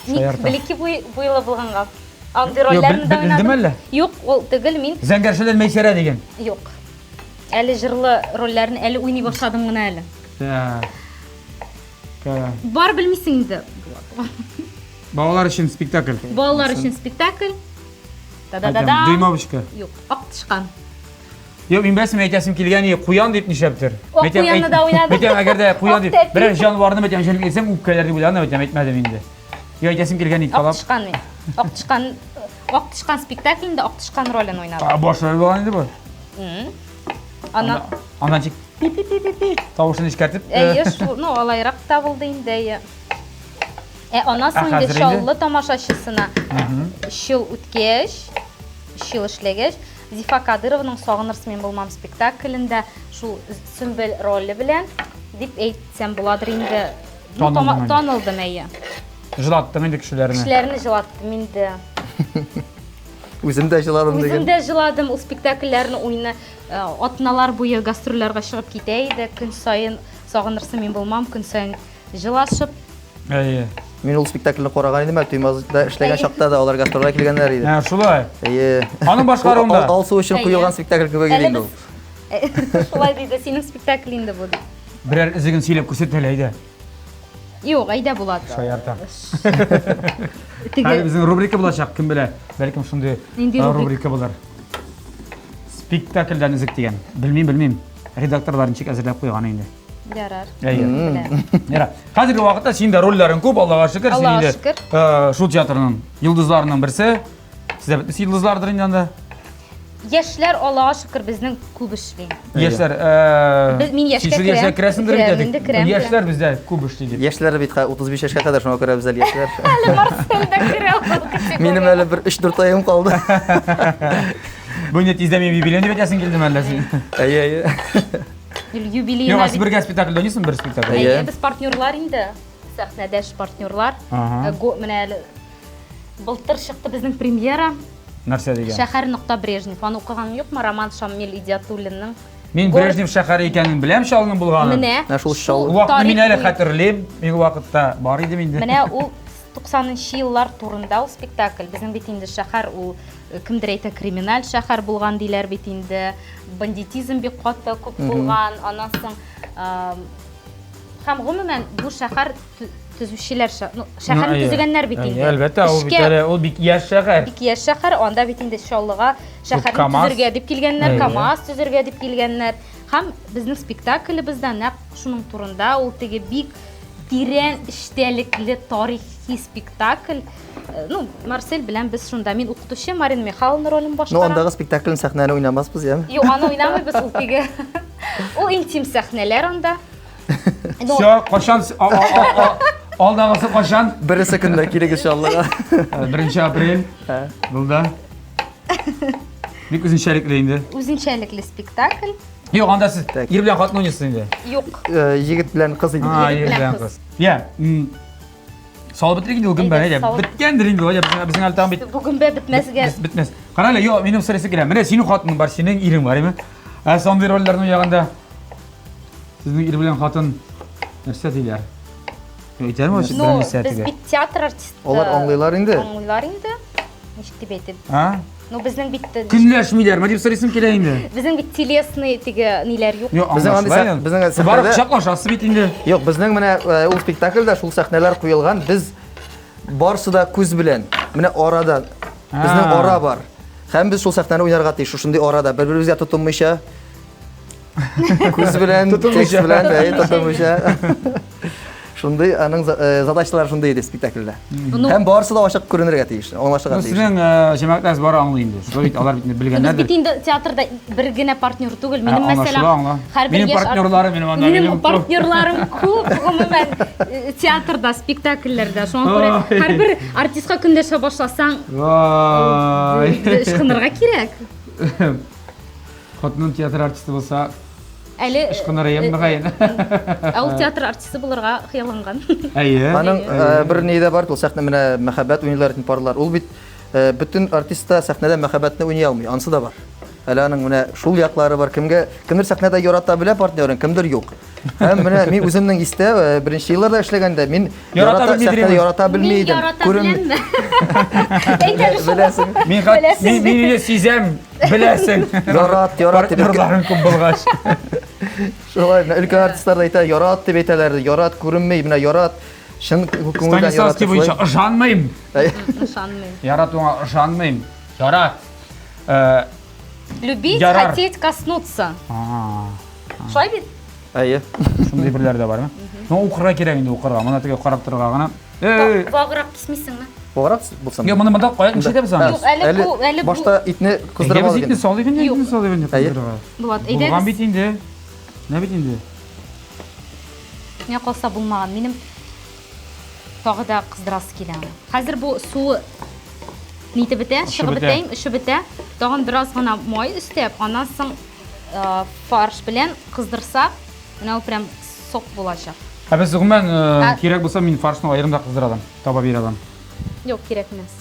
Speaker 3: Ник белеки буйлы булганга. Андый рольләрне дә
Speaker 1: уйнадым. Белдем әллә?
Speaker 3: Юк, ул түгел мин.
Speaker 1: Зәңгәршәдән Мәйсәрә дигән.
Speaker 3: Юк. Әле җырлы рольләрне әле уйный башладым гына әле.
Speaker 1: Так.
Speaker 3: Бар белмисең инде.
Speaker 1: Балалар өчен спектакль.
Speaker 3: Балалар өчен спектакль. Та-да-да-да.
Speaker 1: Дюймовочка.
Speaker 3: Юк, ак тычкан.
Speaker 1: Юк, мин беләсең, әйтәсем килгән иде, куян дип нишләптер.
Speaker 3: Ак куянны да уйнадым.
Speaker 1: Әйтәм, әгәр дә куян дип, берәр җанварны әйтәм, җәнлек әйтсәм, үпкәләр дип уйладым, әйтәм, әйтмәдем инде. Юк, әйтәсем килгән иде,
Speaker 3: Ак тычкан мин. Ак тычкан, Ак тычкан спектаклендә Ак тычкан ролен уйнадым.
Speaker 1: А, баш роль булган инде бу.
Speaker 3: Аннан
Speaker 1: Аннан чик пи пи пи пи пи тавышын искәртеп.
Speaker 3: Әйе, шул, ну, алайрак та булды инде, әйе. Ә аннан соң инде Чаллы тамашачысына өч ел үткәч, өч ел эшләгәч, Зифа Кадырованың Сагынырсың мин булмам спектаклендә шул Сөмбел роле белән дип әйтсәм буладыр инде. Ну, танылдым, әйе.
Speaker 1: Җылаттың инде кешеләрне.
Speaker 3: Кешеләрне җылаттым инде.
Speaker 2: Үзем дә җыладым
Speaker 3: дигән. Үзем дә җыладым ул спектакльләрне уйны э, атналар буе гастрольләргә чыгып китә иде. Көн саен сагынырсың мин булмам, көн саен җылашып.
Speaker 1: Әйе.
Speaker 2: Мин ул спектакльне караган идем, әле Туймазда эшләгән чакта да алар гастрольгә килгәннәр иде.
Speaker 1: Ә, шулай.
Speaker 2: Әйе.
Speaker 1: Аның башкаруында.
Speaker 2: Ал су өчен куелган спектакль кебек иде инде ул.
Speaker 3: Шулай диде, синең спектакль инде бу.
Speaker 1: Берәр өзеген сөйләп күрсәт әле, әйдә.
Speaker 3: Юк, әйдә Булат.
Speaker 1: Шаяртам. Теге Хәзер безнең рубрика булачак, кем белә, бәлкем шундый
Speaker 3: Нинди
Speaker 1: рубрика булыр. Спектакльдән өзек дигән. Белмим, белмим. Редакторлар ничек әзерләп куйган инде.
Speaker 3: Ярар.
Speaker 1: Әйе. Ярар. Хәзерге вакытта синең дә рольләрең күп, Аллага шөкер, син
Speaker 3: Аллага
Speaker 1: инде
Speaker 3: шөкер.
Speaker 1: э, шул театрның йолдызларының берсе. Сездә бөтенесе йолдызлардыр инде анда.
Speaker 3: Яшьләр, Аллага шөкер, безнең күп эшли.
Speaker 1: Яшьләр, э,
Speaker 3: Без- мин яшькә
Speaker 1: син шул яшькә
Speaker 3: керәм.
Speaker 1: керәсеңдер бит
Speaker 3: Керәм
Speaker 1: әле.
Speaker 3: инде, керәм,
Speaker 1: Яшьләр бездә күп эшли дип.
Speaker 2: Яшьләр бит хә 35 яшькә кадәр, шуңа күрә без әле яшьләр.
Speaker 3: Әле Марсель дә керә ул категория.
Speaker 2: Минем әле бер 3-4 аем калды.
Speaker 1: Бу инде тиздән мин юбилейны дип әйтәсең килдеме әллә син?
Speaker 2: Әйе, әйе.
Speaker 3: Юбилейна
Speaker 1: Юк, ә сез
Speaker 3: бит.
Speaker 1: бергә спектакльдә уйныйсыңмы бер спектакль?
Speaker 2: Әйе.
Speaker 3: Әйе, без партнерлар инде. Сәхнәдәш партнерлар.
Speaker 1: Ага.
Speaker 3: Э, го- Менә әле Былтыр чыкты безнең премьера.
Speaker 1: Нәрсә дигән?
Speaker 3: Шәһәр нокта Брежнев. Аны укыганың юкмы? Роман Шамил Идиатуллинның.
Speaker 1: Мин Брежнев шәһәре икәнен беләм, Чаллының булганын.
Speaker 3: Менә.
Speaker 2: Менә шул Чаллы.
Speaker 1: Ул вакытны мин әле хәтерлим. Мин ул вакытта бар идем инде.
Speaker 3: Менә ул 90 еллар турында ул спектакль. Безнең бит инде шәһәр ул э, кемдер әйтә криминаль шәһәр булган диләр бит инде. Бандитизм бик каты күп булган. Аннан соң һәм гомумән бу шәһәр төзүчеләр, ну, шәһәрне төзегәннәр бит инде.
Speaker 1: Әлбәттә, ул бит әле ул бик яшь шәһәр.
Speaker 3: Бик яшь шәһәр, анда бит инде Чаллыга шәһәрне төзергә дип килгәннәр, КАМАЗ төзергә дип килгәннәр. Һәм безнең спектаклебез дә нәкъ шуның турында, ул теге бик тирән эчтәлекле тарихи спектакль. Э, ну, Марсель белән без шунда. Мин укытучы Марина Михайловна ролен башкарам.
Speaker 2: Ну, андагы спектакльнең сәхнәне уйнамасбыз, яме?
Speaker 3: Юк, аны уйнамыйбыз, ул теге. Ул интим сәхнәләр анда.
Speaker 1: Все, кашан алдагысы кашан?
Speaker 2: Бересе көндә килегез Чаллыга.
Speaker 1: 1 апрель. Булды. Бик үзенчәлекле инде.
Speaker 3: Үзенчәлекле спектакль.
Speaker 1: Юк, анда сез ир белән хатын уйныйсыз инде.
Speaker 3: Юк.
Speaker 2: Егет белән кыз инде.
Speaker 1: А, егет белән кыз. Я, салып бетерик инде ул гөмбә, әйдә. Беткәндер инде, әйдә, безнең әле тагын бит.
Speaker 3: Бу гөмбә бетмәсгә.
Speaker 1: Бетмәс. Кара әле, юк, минем сорыйсы килә. Менә синең хатының бар, синең ирең бар, әйме? Ә сандый рольләрне уйнаганда Сезнең ир белән хатын нәрсә диләр? Әйтәрме вообще
Speaker 3: Ну, без бит театр артисты.
Speaker 2: Алар аңлыйлар инде.
Speaker 3: Аңлыйлар инде. Ничек дип әйтеп?
Speaker 1: А?
Speaker 3: Ну, безнең бит
Speaker 1: Көнләшмиләрме дип сорыйсым килә инде.
Speaker 3: Безнең бит телесный теге ниләр юк.
Speaker 1: Юк,
Speaker 2: Безнең андый
Speaker 1: аңлашыла инде.
Speaker 2: безнең
Speaker 1: Барып
Speaker 2: сәхнәдә
Speaker 1: кочаклашасыз бит инде.
Speaker 2: Юк, безнең менә э, ул спектакльдә шул сәхнәләр куелган. Без барсы да күз белән. Менә арада безнең ара бар. Һәм без шул сәхнәне уйнарга тиеш, шушындый арада бер-беребезгә тотынмыйча. Күз белән, текст белән, әй, тотынмыйча. Шундый аның э, задачалары шундый иде спектакльдә. Һәм барысы да ачык күренергә тиеш, аңлашырга
Speaker 1: Ну,
Speaker 2: тиеш.
Speaker 1: сезнең э, җәмәгатьләрегез бары аңлый инде. Шулай бит, алар бит инде
Speaker 3: Без
Speaker 1: белгәннәрдер.
Speaker 3: бит инде театрда бер генә партнер түгел. Минем
Speaker 1: Ә,
Speaker 3: мәсәлән,
Speaker 1: аңлашыла, аңла.
Speaker 3: һәрбер
Speaker 1: Минем
Speaker 3: яшь ар-
Speaker 1: партнерларым, минем анда,
Speaker 3: Минем
Speaker 1: минем күп.
Speaker 3: партнерларым күп, гомумән, э, театрда, спектакльләрдә. Шуңа күрә
Speaker 1: Ай.
Speaker 3: һәрбер артистка көндәшә башласаң,
Speaker 1: Вай.
Speaker 3: ычкынырга кирәк.
Speaker 1: Хатыным театр артисты булса,
Speaker 3: Әле
Speaker 1: ычкынырыем мөгаен.
Speaker 3: Ә ул театр артисты булырга хыялланган.
Speaker 1: Әйе.
Speaker 2: Аның э, бер ни дә бар, ул сәхнә менә мәхәббәт уйныйлар икән парлар. Ул бит э, бөтен артист та сәхнәдә мәхәббәтне уйный алмый. Ансы да бар. Әле аның менә шул яклары бар. Кемгә кемдер сәхнәдә ярата белә партнерын, кемдер юк. Һәм менә мин үземнең истә э, беренче елларда эшләгәндә мин
Speaker 1: Ярата
Speaker 2: ярата
Speaker 1: белми
Speaker 2: сәхнәдә
Speaker 1: дирем.
Speaker 2: ярата белми
Speaker 3: Мин
Speaker 2: идем.
Speaker 3: ярата
Speaker 2: Күрен-
Speaker 3: беләмме? Әйт әле шуны.
Speaker 2: Беләсең.
Speaker 1: Мин хат,
Speaker 3: Беләсең.
Speaker 1: мин мин инде сизәм, беләсең.
Speaker 2: Ярат, ярат дип.
Speaker 1: Партнерларың күп булгач.
Speaker 2: Шулай, менә өлкән артистлар да әйтә, ярат дип әйтәләр, ярат күренми, менә ярат. Чын күңелдән ярат.
Speaker 1: Станиславский буенча ышанмыйм.
Speaker 3: Ышанмыйм.
Speaker 1: Яратуыңа ышанмыйм. Ярат. Э,
Speaker 3: Любить,
Speaker 1: Ярар.
Speaker 3: хотеть, коснуться.
Speaker 1: а,
Speaker 3: Шулай бит?
Speaker 2: Әйе.
Speaker 1: Шундый берләр дә бармы? Ну, укырга кирәк инде укырга. Моны теге карап торырга гына. Эй,
Speaker 3: Ваграк кисмисеңме?
Speaker 2: Ваграк булсын.
Speaker 1: Юк, моны монда кая нишләтәбез аны?
Speaker 3: Юк, әле бу, әле бу.
Speaker 2: Башта итне кыздырып
Speaker 1: Әйдә, без итне салыйк инде, итне салыйк инде кыздырырга.
Speaker 3: Булат, әйдә.
Speaker 1: Булган бит инде. Менә бит инде.
Speaker 3: Миңа калса булмаган. Минем тагы да кыздырасы килә. Хәзер бу суы нитеп бетә, чыгып бетә, өшеп бетә. Тагын бераз гына май өстәп, аннан соң Э, фарш белән кыздырсак, менә ул прям сок булачак.
Speaker 1: Ә без гомумән э, кирәк булса мин фаршны аерым да кыздыра алам, таба бирә алам.
Speaker 3: Юк, кирәкмәс.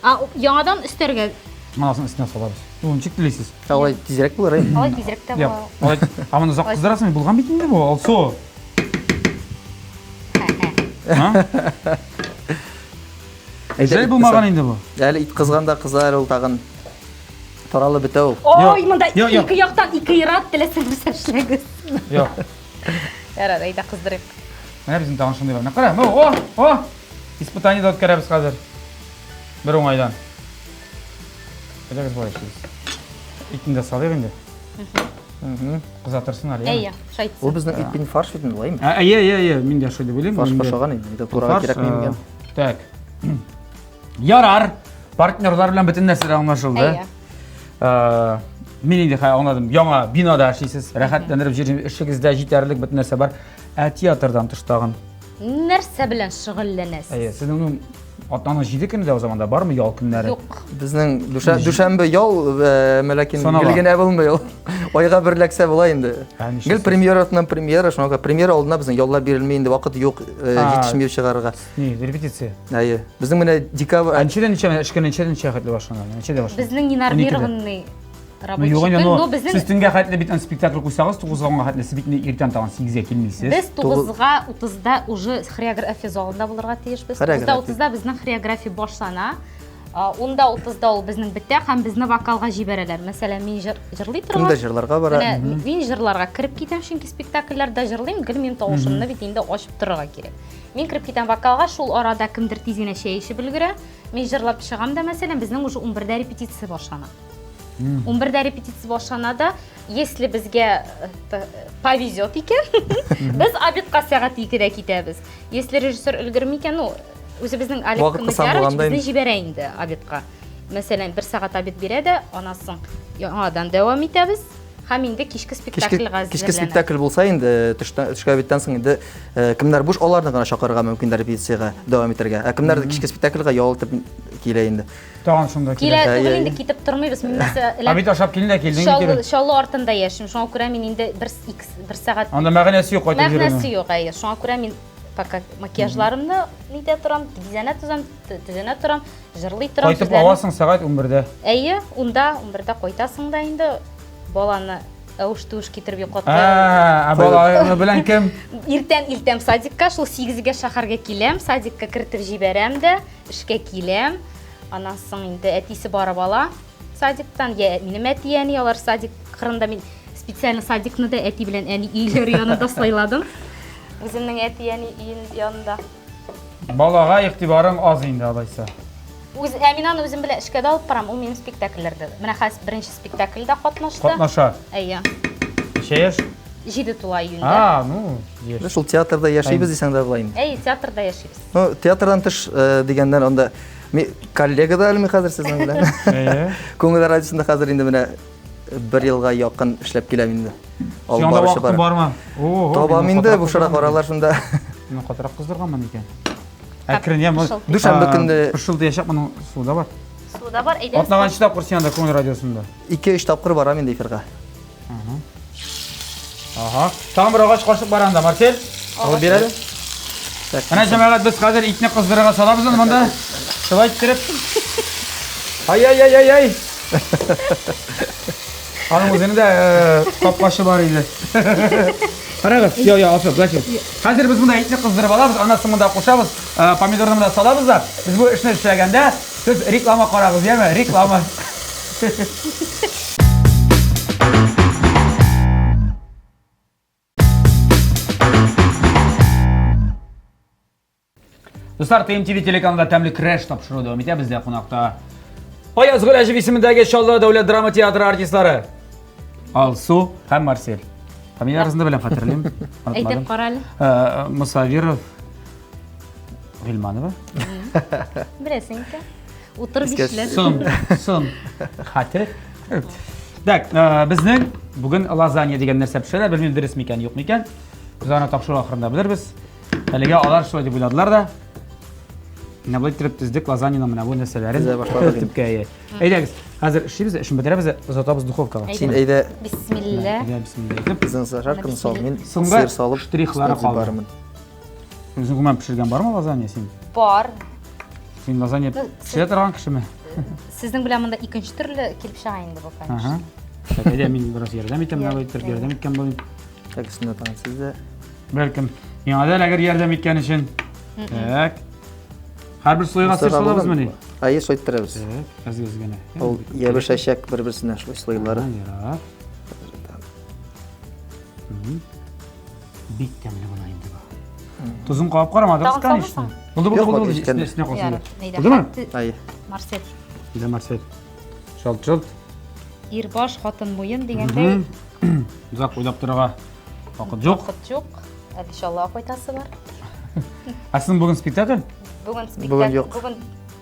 Speaker 3: А яңадан өстәргә.
Speaker 1: Анасын өстенә салабыз. Ну, ничек телисез?
Speaker 2: Алай тизрәк булыр, әй.
Speaker 3: Алай тизрәк тә була.
Speaker 1: Алай, ә моны озак кыздырасың, булган бит инде бу, Алсу. Әйдә, булмаган инде бу.
Speaker 2: Әле ит кызганда кыза әле ул тагын. Таралып бетә ул.
Speaker 3: Ой, монда ике яктан ике ир-ат теләсә нәрсә эшләгез.
Speaker 1: Юк.
Speaker 3: Ярар, әйдә кыздырыйк.
Speaker 1: Менә безнең тагын шундый бар. Менә кара, о, о! Испытание дә үткәрәбез хәзер. Бер уңайдан. Әйдәгез болай эшлибез. Итне дә салыйк инде. Кыза торсын әле.
Speaker 3: Әйе, шайтсын.
Speaker 2: Ул безнең ит бин фарш бит инде, улаймы?
Speaker 1: Әйе, әйе, әйе, мин дә шулай дип уйлыйм.
Speaker 2: Фарш пошаган инде, инде турага кирәкми микән?
Speaker 1: Так. Ярар. Партнерлар белән бөтен нәрсә дә аңлашылды.
Speaker 3: Әйе.
Speaker 1: Мин инде хәзер аңладым. Яңа бинада эшлисез, рәхәтләнеп йөрисез, эшегездә җитәрлек бөтен нәрсә бар. Ә театрдан тыш тагын?
Speaker 3: Нәрсә белән шөгыльләнәсез?
Speaker 1: Әйе, сезнең атнаның 7 көне дә уза монда бармы ял көннәре?
Speaker 3: Юк.
Speaker 2: Безнең дүшәмбе ял, ләкин гел генә булмый ул. Айга бер ләксә була инде. Гел премьера артыннан премьера, шуңа күрә премьера алдына безнең яллар бирелми инде, вакыт юк, җитешми чыгарырга.
Speaker 1: Ни, репетиция?
Speaker 2: Әйе. Безнең менә декабрь...
Speaker 1: Ә ничәдән ничә, эш көне ничәдән ничә хәтле башлана? Ничәдә башлана?
Speaker 3: Безнең ненормированный
Speaker 1: рабочий ну, көн, но безнең... Сез төнгә хәтле бит спектакль куйсагыз, 9-га 10-га хәтле, сез бит иртән тагын 8-гә килмисез.
Speaker 3: Без 9-га 30-да уже хореография залында булырга тиешбез. 9-да 30-да безнең хореография башлана. 10-да 30-да ул безнең бетә һәм безне вокалга җибәрәләр. Мәсәлән, мин җыр, җырлый торган.
Speaker 2: Кемдә җырларга бара?
Speaker 3: Менә мин җырларга кереп китәм, чөнки спектакльләрдә җырлыйм, гел минем тавышымны бит инде ачып торырга кирәк. Мин кереп китәм вокалга, шул арада кемдер тиз генә чәй эчеп өлгерә. Мин җырлап чыгам да, мәсәлән, безнең уже 11-дә репетиция башлана. 11-дә репетиция башлана да, если безгә э, повезет икән, без обедка сәгать 2-дә китәбез. Если режиссер өлгерми икән, ну, үзебезнең Олег Мадиярович безне җибәрә инде обедка. Мәсәлән, бер сәгать обед бирә дә, аннан соң яңадан дәвам итәбез. Һәм инде кичке спектакльгә
Speaker 2: әзерләнә. Кичке спектакль булса инде, төшке обедтан соң инде э, кемнәр буш, аларны гына чакырырга мөмкин репетициягә дәвам итәргә. Ә кемнәр кичке спектакльгә ял итеп килә инде.
Speaker 1: Тагын шунда
Speaker 3: килә. Килә түгел инде китеп тормыйбыз. Мин
Speaker 1: мәсәлән Ә бит ашап килдең дә килдең
Speaker 3: Чаллы, Чаллы артында яшим. Шуңа күрә мин инде бер ике, бер сәгать.
Speaker 1: Анда мәгънәсе юк кайтып
Speaker 3: йөрүнең. Мәгънәсе юк, әйе. Шуңа күрә мин пока макияжларымны нидә торам, бизәнә төзәм, төзәнә торам, җырлый торам.
Speaker 1: Кайтып аласың сәгать 11-дә.
Speaker 3: Әйе, 10-да, 11-дә кайтасың да инде баланы әвеш-түеш китереп йоклатып.
Speaker 1: Ә, баланы белән кем?
Speaker 3: Иртән илтәм садикка, шул 8-гә шәһәргә киләм, садикка кертеп җибәрәм дә. Эшкә киләм, аннан соң инде әтисе барып ала садиктан, я минем әти-әни, алар садик кырында мин специально садикны да әти белән әни өйләре янында сайладым. Үземнең әти-әни өен янында.
Speaker 1: Балага игътибарың аз инде алайса.
Speaker 3: Үз, ә мин аны үзем белән эшкә дә алып барам, ул минем спектакльләрдә. Менә хәзер беренче спектакльдә катнашты.
Speaker 1: Катнаша.
Speaker 3: Әйе.
Speaker 1: Ничә яшь?
Speaker 3: Җиде тула июньдә.
Speaker 1: А, ну, яшь.
Speaker 2: Без шул театрда яшибез дисәң дә була инде.
Speaker 3: Әйе, театрда яшибез.
Speaker 2: Ну, театрдан тыш э, дигәннән анда мин коллега да әле мин хәзер сезнең белән.
Speaker 1: Әйе.
Speaker 2: Күңел радиосында хәзер инде менә бер елга якын эшләп киләм инде.
Speaker 1: Алып Син анда вакытың бармы?
Speaker 2: О, Табам инде, бушрак аралар шунда.
Speaker 1: Мин катырак кыздырганмын икән. Әкрен, я,
Speaker 2: Дүшәмбе көнне
Speaker 1: пышылдаячак моның суда бар.
Speaker 3: Суда бар, әйдә.
Speaker 1: Атнага ничә тапкыр син анда Күңел радиосында?
Speaker 2: 2-3 тапкыр барам инде эфирга.
Speaker 1: Ага. Тагын бер агач кашык бар анда, Марсель.
Speaker 2: Алып бир әле.
Speaker 1: Менә җәмәгать без хәзер итне кыздырырга салабыз аны монда. Шулай иттереп. Ай-ай-ай-ай-ай. Аның үзенең дә э, капкачы бар иде. Карагыз, йо, йо, Алсу, былай Хәзер без монда итне кыздырып алабыз, аннан соң монда кушабыз, э, помидорны монда салабыз да. Без бу эшне эшләгәндә, сез реклама карагыз, яме, реклама. Дуслар, ТМТВ телеканалында тәмле крәш тапшыруы дәвам итә. Бездә кунакта Аяз Гөләҗев исемендәге Чаллы дәүләт драма театры артистлары Алсу һәм Марсель. Фамилияләрен дә беләм, хәтерлим.
Speaker 3: Әйтеп кара әле.
Speaker 1: Э, Мусавиров Гыйльманова.
Speaker 3: Беләсең икән. Утыр бишле.
Speaker 1: Сон, сон. Хәтер. Так, э, безнең бүген лазанья дигән нәрсә пешерә, белмим дөрес микән, юк микән. Без аны тапшыру ахырында белербез. Әлегә алар шулай дип уйладылар да. Менә болай иттереп тездек лазаньяның менә бу нәрсәләрен.
Speaker 2: Тезә башладык инде.
Speaker 1: Төпкә, әйе. Әйдәгез, хәзер эшлибез, эшен бетерәбез дә озатабыз духовкага.
Speaker 2: Син әйдә
Speaker 3: Бисмилла.
Speaker 1: Әйдә, бисмилла әйтеп.
Speaker 2: безнең зажарканы сал, мин
Speaker 1: Соңгы
Speaker 2: сыр салып
Speaker 1: штрихлары
Speaker 2: өстенә
Speaker 1: калды.
Speaker 2: барырмын.
Speaker 1: Үзең гомумән пешергән бармы лазанья син?
Speaker 3: Бар.
Speaker 1: Син лазанья пешерә торган кешеме?
Speaker 3: Сезнең белән монда икенче төрле килеп чыга инде бу, конечно.
Speaker 1: Так, әйдә, мин бераз ярдәм итәм, менә иттереп ярдәм иткән булыйм.
Speaker 2: Так, өстенә тагын сез дә.
Speaker 1: Бәлкем, миңа да эләгер ярдәм иткән өчен. Так. Һәрбер слойга сыр салабызмыни?
Speaker 2: Әйе, шулай иттерәбез.
Speaker 1: Так, әз-әз генә.
Speaker 2: Ул ябышачак бер-берсенә шулай слойлары.
Speaker 1: Ярар. Бик тәмле була инде бу. Тозын кабып карамадыгыз, конечно. Булды, булды, булды, булды. Өстенә өстенә калсын. Булдымы?
Speaker 2: Әйе.
Speaker 3: Марсель.
Speaker 1: Әйдә, Марсель. Шалт-шалт.
Speaker 3: Ир баш, хатын муен дигәндәй.
Speaker 1: Озак уйлап торырга вакыт юк.
Speaker 3: Вакыт юк. Әле Чаллыга кайтасы бар.
Speaker 1: Ә сезнең бүген спектакль?
Speaker 3: Бүген спектакль.
Speaker 2: Бүген юк.
Speaker 3: Бүген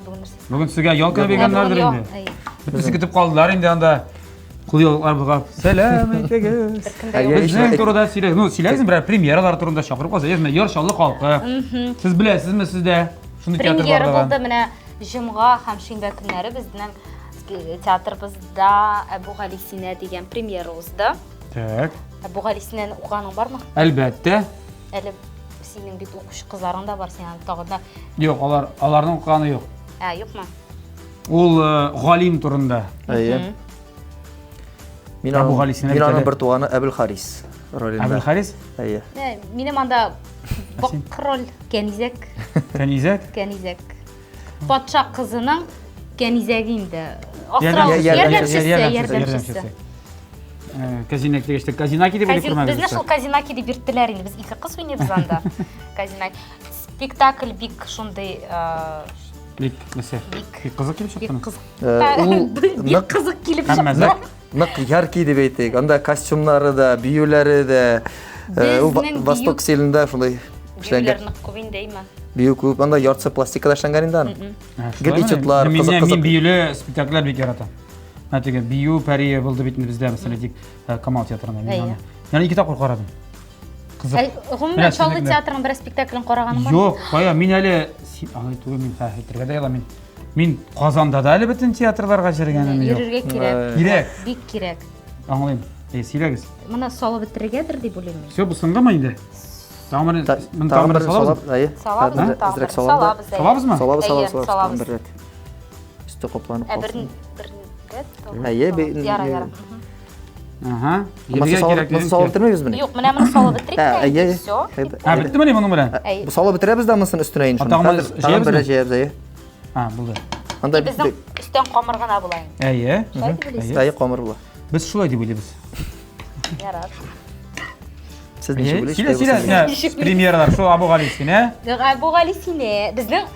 Speaker 3: бүген нәрсә?
Speaker 1: Бүген сезгә ял көне биргәннәрдер инде. Бөтенесе көтеп калдылар инде анда. Кул болгап. Сәлам әйтегез. Безнең турыда сөйләгез. Ну, сөйләгез берәр премьералар турында чакырып калса, менә Яр Чаллы халкы. Сез беләсезме сездә
Speaker 3: шундый театр Премьера булды менә җомга һәм шимбә көннәре безнең театрыбызда Әбүгалисина дигән премьера узды.
Speaker 1: Так.
Speaker 3: Әбүгалисинаны укыганың бармы?
Speaker 1: Әлбәттә.
Speaker 3: Әле синең бит укучы кызларың да бар, син аны тагын да.
Speaker 1: Юк, алар аларның укыганы юк.
Speaker 3: Ә, юкмы?
Speaker 1: Ул галим турында.
Speaker 2: Әйе. Мин аның, мин аның бер туганы Әбелхарис ролендә.
Speaker 1: Әбелхарис?
Speaker 2: Әйе.
Speaker 3: Минем анда вак роль кәнизәк.
Speaker 1: Кәнизәк?
Speaker 3: Кәнизәк. Патша кызының кәнизәге инде. Асрау, ярдәмчесе, ярдәмчесе.
Speaker 1: Казинаки дигәч, Казинаки дип уйлап күрмәгез.
Speaker 3: Безне шул Казинаки дип йөрттеләр инде. Без ике кыз уйныйбыз анда. Казинаки. Спектакль бик шундый
Speaker 1: Бик нәрсә? Бик кызык килеп чыкты.
Speaker 3: Бик кызык. Ул бик кызык килеп чыкты.
Speaker 2: Нык яркий дип әйтик. Анда костюмнары да, биюләре дә. Ул Восток стилендә шулай
Speaker 3: эшләнгән. Биюләр нык күп инде, әйме?
Speaker 2: Бию күп. Анда яртысы пластикада эшләнгән инде аның. Гел этюдлар,
Speaker 1: кызык кызык. Мин биюле спектакльләр бик яратам. Менә теге бию пәрие булды бит инде бездә, мәсәлән, әйтик, Камал театрында. Мин аны. Мин ике тапкыр карадым.
Speaker 3: Кызык. Гомумән, Чаллы театрының берәр спектаклен караганың
Speaker 1: бармы? Юк, кая, мин әле алай түгел, мин әйтергә дә мин. Мин Казанда да әле бөтен театрларга йөргәнем
Speaker 3: юк. Йөрергә кирәк.
Speaker 1: Кирәк.
Speaker 3: Бик кирәк.
Speaker 1: Аңлыйм. Әй, сөйләгез.
Speaker 3: Моны салып бетерергәдер дип уйлыйм мин.
Speaker 1: Все, бу сыңгамы инде? Тагын бер, моны тагын бер салабыз.
Speaker 2: Әйе.
Speaker 3: Салабыз,
Speaker 2: әзрәк салабыз.
Speaker 1: Салабызмы?
Speaker 2: Салабыз, салабыз, салабыз. Бер рәт. Өсте капланып
Speaker 3: калсын. Бер рәт.
Speaker 2: Әйе,
Speaker 3: яра, яра.
Speaker 1: Ага.
Speaker 2: Ебегә кирәк. Моны салып бетермибез мени?
Speaker 3: Юк, менә моны салып бетерик тә.
Speaker 2: Әйе.
Speaker 3: Всё.
Speaker 1: Ә, беттемени моның белән?
Speaker 2: Бу салып бетерәбез дә монысын өстенә инде.
Speaker 1: Тагын
Speaker 2: бер җәябез, әйе.
Speaker 1: А, булды.
Speaker 2: Анда
Speaker 3: безнең өстән камыр гына була
Speaker 1: инде. Әйе.
Speaker 3: Шулай дип уйлыйсыз?
Speaker 2: Әйе, камыр була.
Speaker 1: Без шулай дип уйлыйбыз.
Speaker 3: Ярар.
Speaker 2: Сез ничек
Speaker 1: уйлыйсыз? Сөйлә, сөйлә. Премьералар шул Абугалисина.
Speaker 3: Абугалисина. Безнең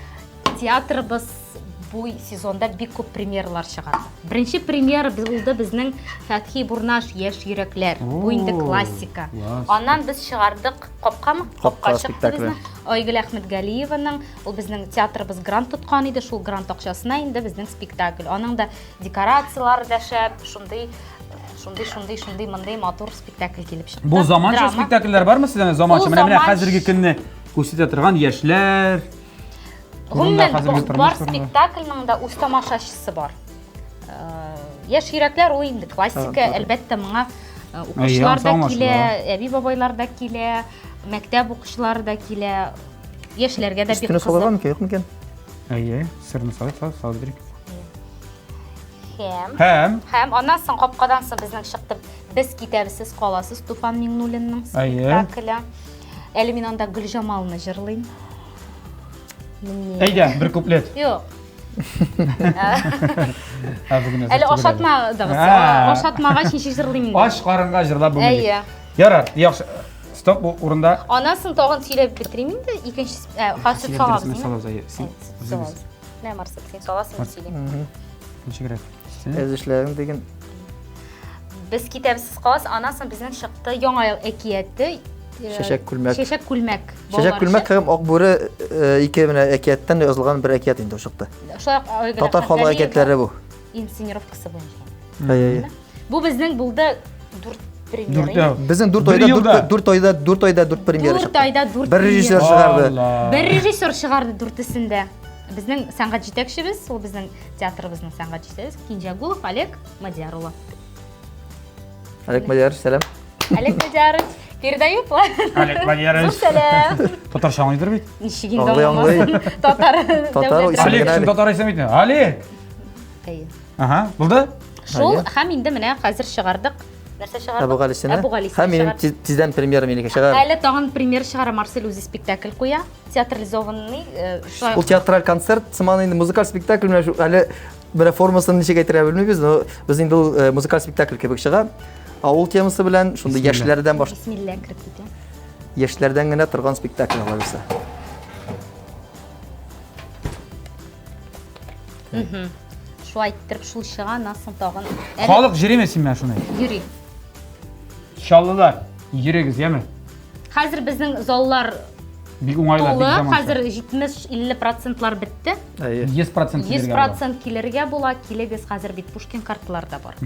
Speaker 3: Театрыбыз бу сезонда бик күп премьералар чыгарды. Беренче премьера булды безнең Фәтхи Бурнаш Яшь йөрәкләр. Бу инде классика. Аннан без чыгардык Капкамы?
Speaker 2: Капка чыкты
Speaker 3: безнең. Айгөл Әхмәтгалиеваның, ул безнең театрыбыз грант тоткан иде, шул грант акчасына инде безнең спектакль. Аның да декорацияләре дә шәп, шундый шундый шундый шундый мондый матур спектакль килеп чыкты.
Speaker 1: Бу заманча спектакльләр бармы сездә? Заманча. Менә менә хәзерге көнне күрсәтә торган яшьләр.
Speaker 3: Гомумән, бар спектакльнең дә үз тамашачысы бар. Яшь йөрәкләр ул инде классика, әлбәттә, моңа укучылар да килә, әби-бабайлар да килә, мәктәп укучылары да килә, яшьләргә дә бик
Speaker 2: кызык. Өстенә салырга мөмкин, юк микән?
Speaker 1: Әйе, сырны салып, салып, салып бирик.
Speaker 3: Һәм,
Speaker 1: һәм,
Speaker 3: һәм аннан соң капкадан соң безнең чыкты Без китәбез, сез каласыз Туфан Миңнуллинның спектакле. Әле мин анда Гөлҗамалны җырлыйм.
Speaker 1: Әйдә, бер куплет.
Speaker 3: Юк. Әле ашатмадыгыз. Ашатмагач ничек җырлыйм инде?
Speaker 1: Ач карынга җырлап булмый.
Speaker 3: Әйе.
Speaker 1: Ярар, яхшы. Стоп, бу урында.
Speaker 3: Аннан соң тагын сөйләп бетерим инде. Икенче, хәзер сөт салабыз.
Speaker 1: Салабыз, әйе. Син
Speaker 3: салабыз. Менә Марсик, син саласың, мин сөйлим.
Speaker 1: Ничегрәк?
Speaker 2: Әз эшләдең диген.
Speaker 3: Без китәбез, сез каласыз. Аннан соң безнең чыкты Яңа ел әкияте.
Speaker 2: Чәчәк күлмәк.
Speaker 3: Чәчәк күлмәк.
Speaker 2: Чәчәк күлмәк һәм Ак бүре ике менә әкияттән язылган бер әкият инде ул чыкты.
Speaker 3: Шулай ук
Speaker 2: Татар халык әкиятләре бу.
Speaker 3: Инсценировкасы буенча.
Speaker 2: Әйе, әйе.
Speaker 3: Бу безнең булды дүрт премьера.
Speaker 2: Безнең дүрт айда дүрт айда дүрт айда дүрт премьера
Speaker 3: чыкты. Дүрт айда дүрт.
Speaker 2: Бер режиссер чыгарды.
Speaker 3: Бер режиссер чыгарды дүртесендә. Безнең сәнгать җитәкчебез, ул безнең театрыбызның сәнгать җитәкчесе Кинҗәгулов Олег Мадияр улы.
Speaker 2: Олег Мадиярович, сәлам.
Speaker 3: Олег Мадиярович, передаю
Speaker 1: Олег Мадиярович.
Speaker 3: Зур сәлам.
Speaker 1: Татарча аңлыйдыр бит?
Speaker 3: Ничек инде аңламасын? Татар.
Speaker 2: Татар
Speaker 1: Олег, син татар исеме бит. Олег.
Speaker 3: Әйе.
Speaker 1: Ага, булды?
Speaker 3: Шул һәм инде менә хәзер чыгардык. Нәрсә чыгардык?
Speaker 2: Әбүгалисина.
Speaker 3: Әбүгалисина.
Speaker 2: Һәм минем тиздән премьера минеке чыгар.
Speaker 3: Әле тагын премьера чыгара Марсель үзе спектакль куя. Театрализованный. Э,
Speaker 2: Ул театраль концерт сыман инде музыкаль спектакль менә шу әле менә формасын ничек әйтергә белмибез, но без инде ул э, музыкаль спектакль кебек чыга. Авыл темасы белән шундый яшьләрдән баш.
Speaker 3: Бисмилла кереп китә.
Speaker 2: Яшьләрдән генә торган спектакль алабызса.
Speaker 3: Шулай иттереп шул чыга, аннан соң тагын.
Speaker 1: Әле... Халык йөриме син менә шуны?
Speaker 3: Йөри.
Speaker 1: Чаллылар, йөрегез, яме?
Speaker 3: Хәзер безнең заллар
Speaker 1: бик уңайлы,
Speaker 3: бик заманча. Хәзер 70-50 процентлар бетте.
Speaker 1: 100%
Speaker 3: 100% килергә була. Килегез, хәзер бит Пушкин картлары да бар.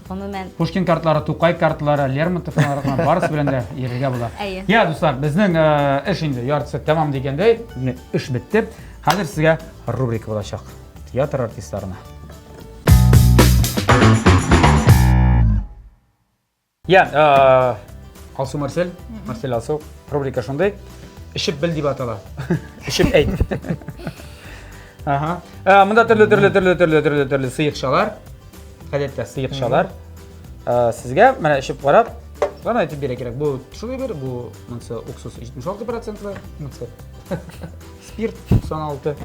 Speaker 3: Гомумән.
Speaker 1: Пушкин картлары, Тукай картлары, Лермонтов барысы белән дә йөрергә була. Я, дуслар, безнең э, эш инде яртысы тәмам дигәндәй, эш бетте. Хәзер сезгә рубрика булачак. Театр артистларына. Я, э, Алсу Марсель, Марсель Алсу, рубрика шундый. Эчеп бел дип атала. Эчеп әйт. Ага. Э, монда төрле төрле төрле төрле төрле төрле сыекчалар. Гадәттә сыекчалар. Э, сезгә менә эчеп карап, шуларны әйтеп бирә кирәк. Бу шундый бер, бу монысы уксус 76 процентлы, монысы Спирт 96.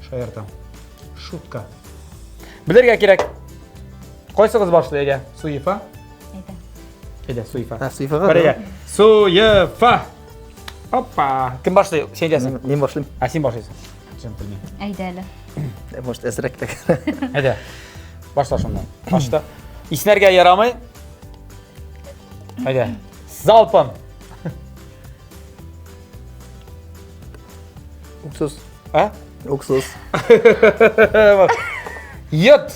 Speaker 1: Шаяртам. Шутка. Белергә кирәк. Кайсыгыз башлый әйдә? Суефа?
Speaker 3: Әйдә.
Speaker 1: Әйдә, Суефа.
Speaker 2: Ә, Суефага.
Speaker 1: Бергә. Суефа. Опа. Кем башлый? Син әйтәсең.
Speaker 2: Мин башлыйм.
Speaker 1: Ә син башлыйсың. Джентльмен.
Speaker 3: Әйдә әле.
Speaker 2: Может, әзрәк тә.
Speaker 1: Әйдә. Башла шуннан. Башта. Иснәргә ярамый. Әйдә. Залпом.
Speaker 2: Уксус.
Speaker 1: А?
Speaker 2: Уксус.
Speaker 1: Йот.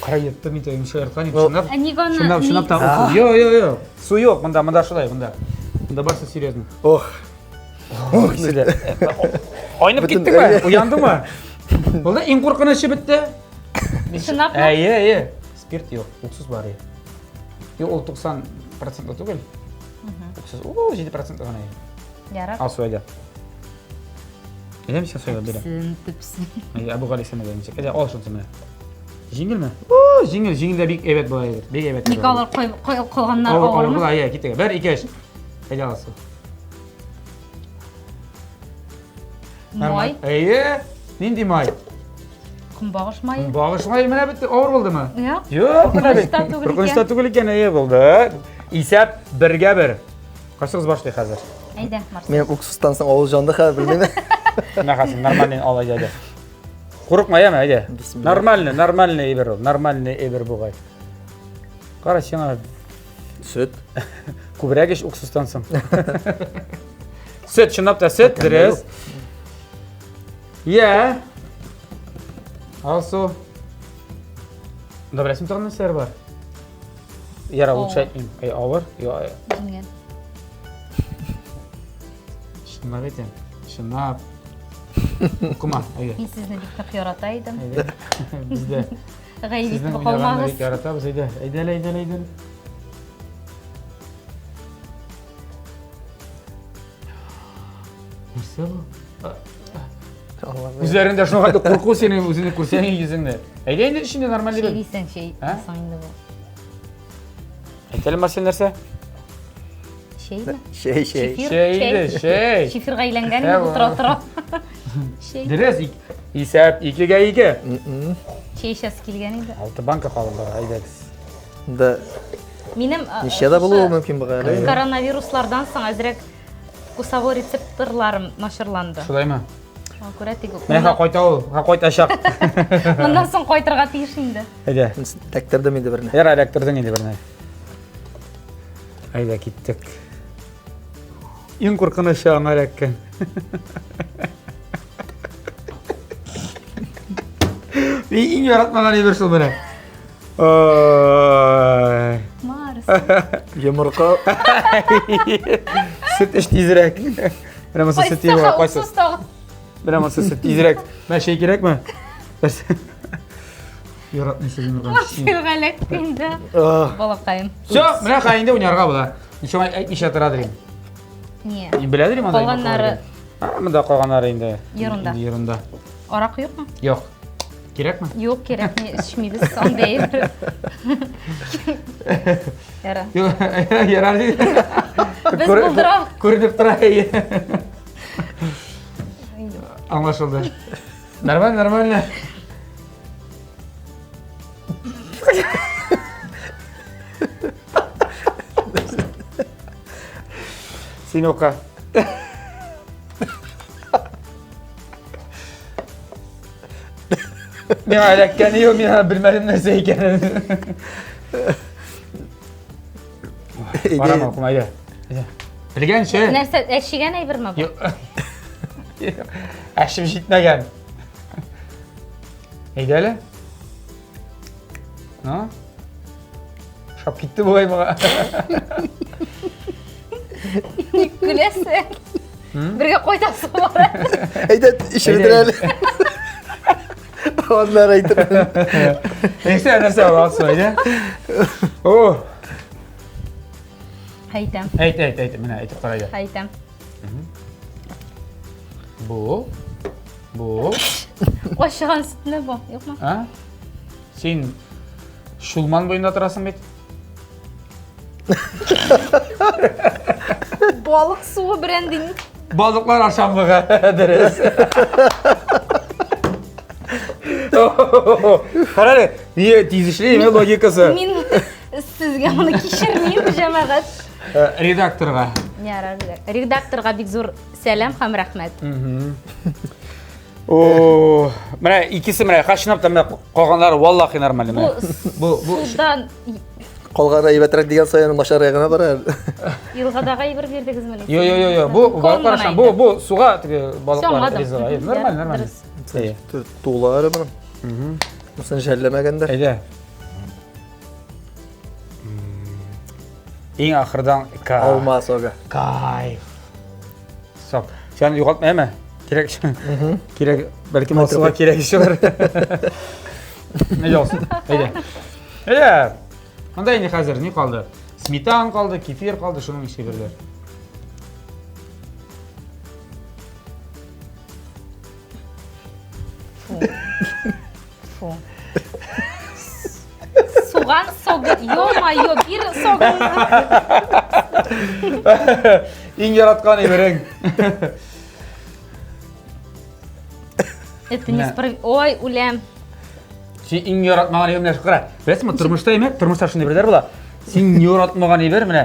Speaker 1: Кара йотты мин тәгин шаярткан идем. Чынлап.
Speaker 3: Ә ник аны?
Speaker 1: Чынлап, чынлап та уксус. Йо, йо, йо. Су юк, монда, монда шулай, монда. Монда барсы серьезно.
Speaker 2: Ох.
Speaker 1: Ох, сиде. Айнып киттеңме? Уяндыңмы? Булды, иң куркынычы бетте.
Speaker 3: Чынлапмы?
Speaker 1: Әйе, әйе. Спирт юк, уксус бар. Юк, ул 90 процентлы түгел. Уксус, о, 7 процентлы гына.
Speaker 3: Ярар.
Speaker 1: Ал су әйдә. Әйдә, мин сиңа сайлап бирәм.
Speaker 3: Төпсен, төпсен.
Speaker 1: Әйдә, Әбүгалисина дә ничек. Әйдә, ал шуны менә. Җиңелме? О, җиңел, җиңел дә бик әйбәт була әйбер. Бик әйбәт.
Speaker 3: Ник алар калганнар
Speaker 1: авырмы?
Speaker 3: Авыр
Speaker 1: була, әйдә, киттек. Бер, ике, өч. Әйдә, ал су.
Speaker 3: Май.
Speaker 1: Әйе. Нинди май?
Speaker 3: Көнбагыш мае.
Speaker 1: Көнбагыш мае менә бетте. Авыр булдымы?
Speaker 3: Юк.
Speaker 1: Юк, менә бит.
Speaker 3: Куркыныч та
Speaker 1: түгел икән, әйе булды. Исәп бергә бер. Кайсыгыз башлый хәзер?
Speaker 3: Әйдә, Марсель.
Speaker 2: Минем уксустан соң авыз җанды хәзер, белмим.
Speaker 1: Менә хәзер нормальный ал әйдә. Курыкма, яме, әйдә. Нормальный, нормальный әйбер ул, нормальный әйбер бугай. Кара, сиңа
Speaker 2: сөт.
Speaker 1: Күбрәк эч уксустан соң. Сөт, чынлап та сөт, дөрес. Я. Алсу. Монда беләсең тагын нәрсәләр бар? Яра, лучше әйтмим. Әй, авыр.
Speaker 3: Җиңел.
Speaker 1: Чынлап әйтәм. Чынлап. Укыма, әйдә.
Speaker 3: Мин сезне бик нык ярата идем.
Speaker 1: Әйдә. Без дә.
Speaker 3: Гаеп
Speaker 1: Сезнең
Speaker 3: итеп
Speaker 1: уйнаганны
Speaker 3: калмагыз.
Speaker 1: бик яратабыз. Әйдә, әйдә әле, әйдә әле, әйдә әле. Нәрсә бу? Үзләрендә шуңа хәтле курку синең үзеңне күрсәң йөзеңне. Әйдә инде эчендә нормаль
Speaker 3: Чәй
Speaker 1: бер.
Speaker 3: дисәң, чәй
Speaker 1: Ә?
Speaker 3: соң инде бу.
Speaker 1: Әйт әле Марсель нәрсә?
Speaker 3: Чәйме?
Speaker 2: Чәй, чәй.
Speaker 3: Чефир,
Speaker 1: Чәй инде, чәй.
Speaker 3: Чефирга әйләнгән инде бу тора тора. Чәй.
Speaker 1: Дөрес, исәп икегә ике.
Speaker 3: Чәй эчәсе килгән инде.
Speaker 1: Алты банка калып бара, әйдәгез.
Speaker 2: Да.
Speaker 3: Минем
Speaker 2: Ничә дә булуы мөмкин бугай әле.
Speaker 3: Коронавируслардан соң әзрәк вкусовой рецепторларым начарланды.
Speaker 1: Шулаймы?
Speaker 3: Шуңа күрә теге
Speaker 1: Менә ха кайта ул, ха кайтачак.
Speaker 3: Моннан соң кайтырга тиеш инде.
Speaker 1: Әйдә.
Speaker 2: Эләктердем инде берне.
Speaker 1: Ярар, эләктердең инде берне. Әйдә киттек. Иң куркынычы аңа эләккән. Мин иң яратмаган әйбер шул менә. Ой.
Speaker 3: Марс.
Speaker 2: Йомырка.
Speaker 1: Сөт эч тизрәк. Менә монысы сөт тизрәк. Кайсы? Менә монысы сөт тизрәк. Менә чәй кирәкме? Яратмыйсыз йомырка.
Speaker 3: Марсельгә эләкте инде. Балакаем.
Speaker 1: Все, менә хәзер инде уйнарга була. Ничего әйтмичә тора дим.
Speaker 3: Не.
Speaker 1: Белә дим анда.
Speaker 3: Калганнары.
Speaker 1: Монда калганнары инде.
Speaker 3: Ерунда.
Speaker 1: Ерунда.
Speaker 3: Аракы юкмы?
Speaker 1: Юк. Кирәкме?
Speaker 3: Юк, кирәкми, эчмибез андый әйбер. Ярар.
Speaker 1: Ярар ди.
Speaker 3: Без булдырабыз.
Speaker 1: Күренеп тора. Аңлашылды. Нормально, нормально. Син укы. Миңа эләккәне юк, мин аны белмәдем нәрсә икәнен. Барам укыма, әйдә. Әйдә. Белгәнче.
Speaker 3: Нәрсә, әчегән әйберме бу?
Speaker 1: Әчеп җитмәгән. Әйдә әле. Ну? Шап китте бугай моңа.
Speaker 3: Ник көләсең? Бергә кайтасы бар.
Speaker 2: Әйдә, эчеп бетер әле. Аннары әйтермен.
Speaker 1: Нәрсә, нәрсә ул алсу, әйдә. О,
Speaker 3: Әйтәм.
Speaker 1: әйт, әйт, әйт, менә әйтеп кара әйдә.
Speaker 3: Әйтәм.
Speaker 1: Бу, бу,
Speaker 3: Ачыган сөтне бу, юкмы?
Speaker 1: а? Син Чулман буенда торасың бит.
Speaker 3: Балык суы брендин.
Speaker 1: Балыклар ашамлыгы, дөрес. Кара әле, нигә тиз эшли, логикасы.
Speaker 3: Мин сезгә моны кичермим, җәмәгать.
Speaker 1: Э, редакторга.
Speaker 3: Ярар, редакторга бик зур сәлам һәм рәхмәт.
Speaker 1: О, менә икесе менә чынлап та менә калганнары валлахи нормально менә.
Speaker 3: Бу бу судан
Speaker 2: калганы әйбәтрәк дигән саен начар ягына бара.
Speaker 3: Елгадагы әйбер бирдегезме?
Speaker 1: Йо, йо, йо, йо. Бу балыклар ашан. Бу бу суга теге балыклар ризыгы. Нормально, нормально.
Speaker 2: Тула әле моның. Монысын жәлләмәгәндә.
Speaker 1: Әйдә. Иң ахырдан
Speaker 2: алма согы.
Speaker 1: Кайф. Сок. Сен югалтма, әме? Кирәк. Кирәк, бәлки Алсуга кирәк чыгар. Әйдә, Алсу. Әйдә. Әйдә. Анда инде хәзер ни калды? Сметан калды, кефир калды, шуның ише берләр.
Speaker 3: Фу. Суган согы, ё-моё, бир согыңны.
Speaker 1: Иң яраткан әйберең.
Speaker 3: Это несправедливо. Ой, үләм.
Speaker 1: Син иң яратмаган әйбер менә кара. Беләсеңме, тормышта әйме, тормышта шундый берләр була. Син яратмаган әйбер менә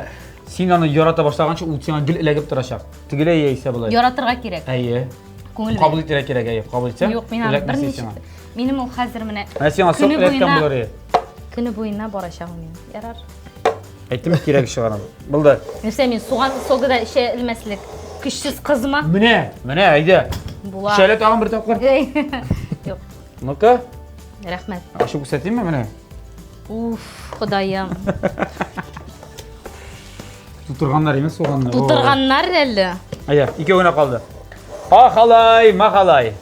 Speaker 1: син аны ярата башлаганчы ул сиңа гел эләгеп торачак. Тегеләй яисә болай.
Speaker 3: Яратырга кирәк.
Speaker 1: Әйе.
Speaker 3: Күңел
Speaker 1: Кабул итәргә кирәк, әйе, кабул итсәң.
Speaker 3: Юк, мин аны берничек. Минем ул хәзер менә.
Speaker 1: Ә сиңа сок эләккән булыр иде.
Speaker 3: Көне буена барачак ул минем. Ярар.
Speaker 1: Әйттем бит, кирәк чыгарам. Булды.
Speaker 3: Нәрсә мин суган согы да эчә элмәслек көчсез кызмы?
Speaker 1: Менә, менә, әйдә.
Speaker 3: Була.
Speaker 1: Эчә әле тагын бер тапкыр.
Speaker 3: Юк.
Speaker 1: Ну-ка.
Speaker 3: Рәхмәт.
Speaker 1: Ачып күрсәтимме менә?
Speaker 3: Уф, Ходаем.
Speaker 1: Тутырганнар имеш суганны.
Speaker 3: Тутырганнар әле.
Speaker 1: Әйдә, икәү генә калды. Ахалай, махалай.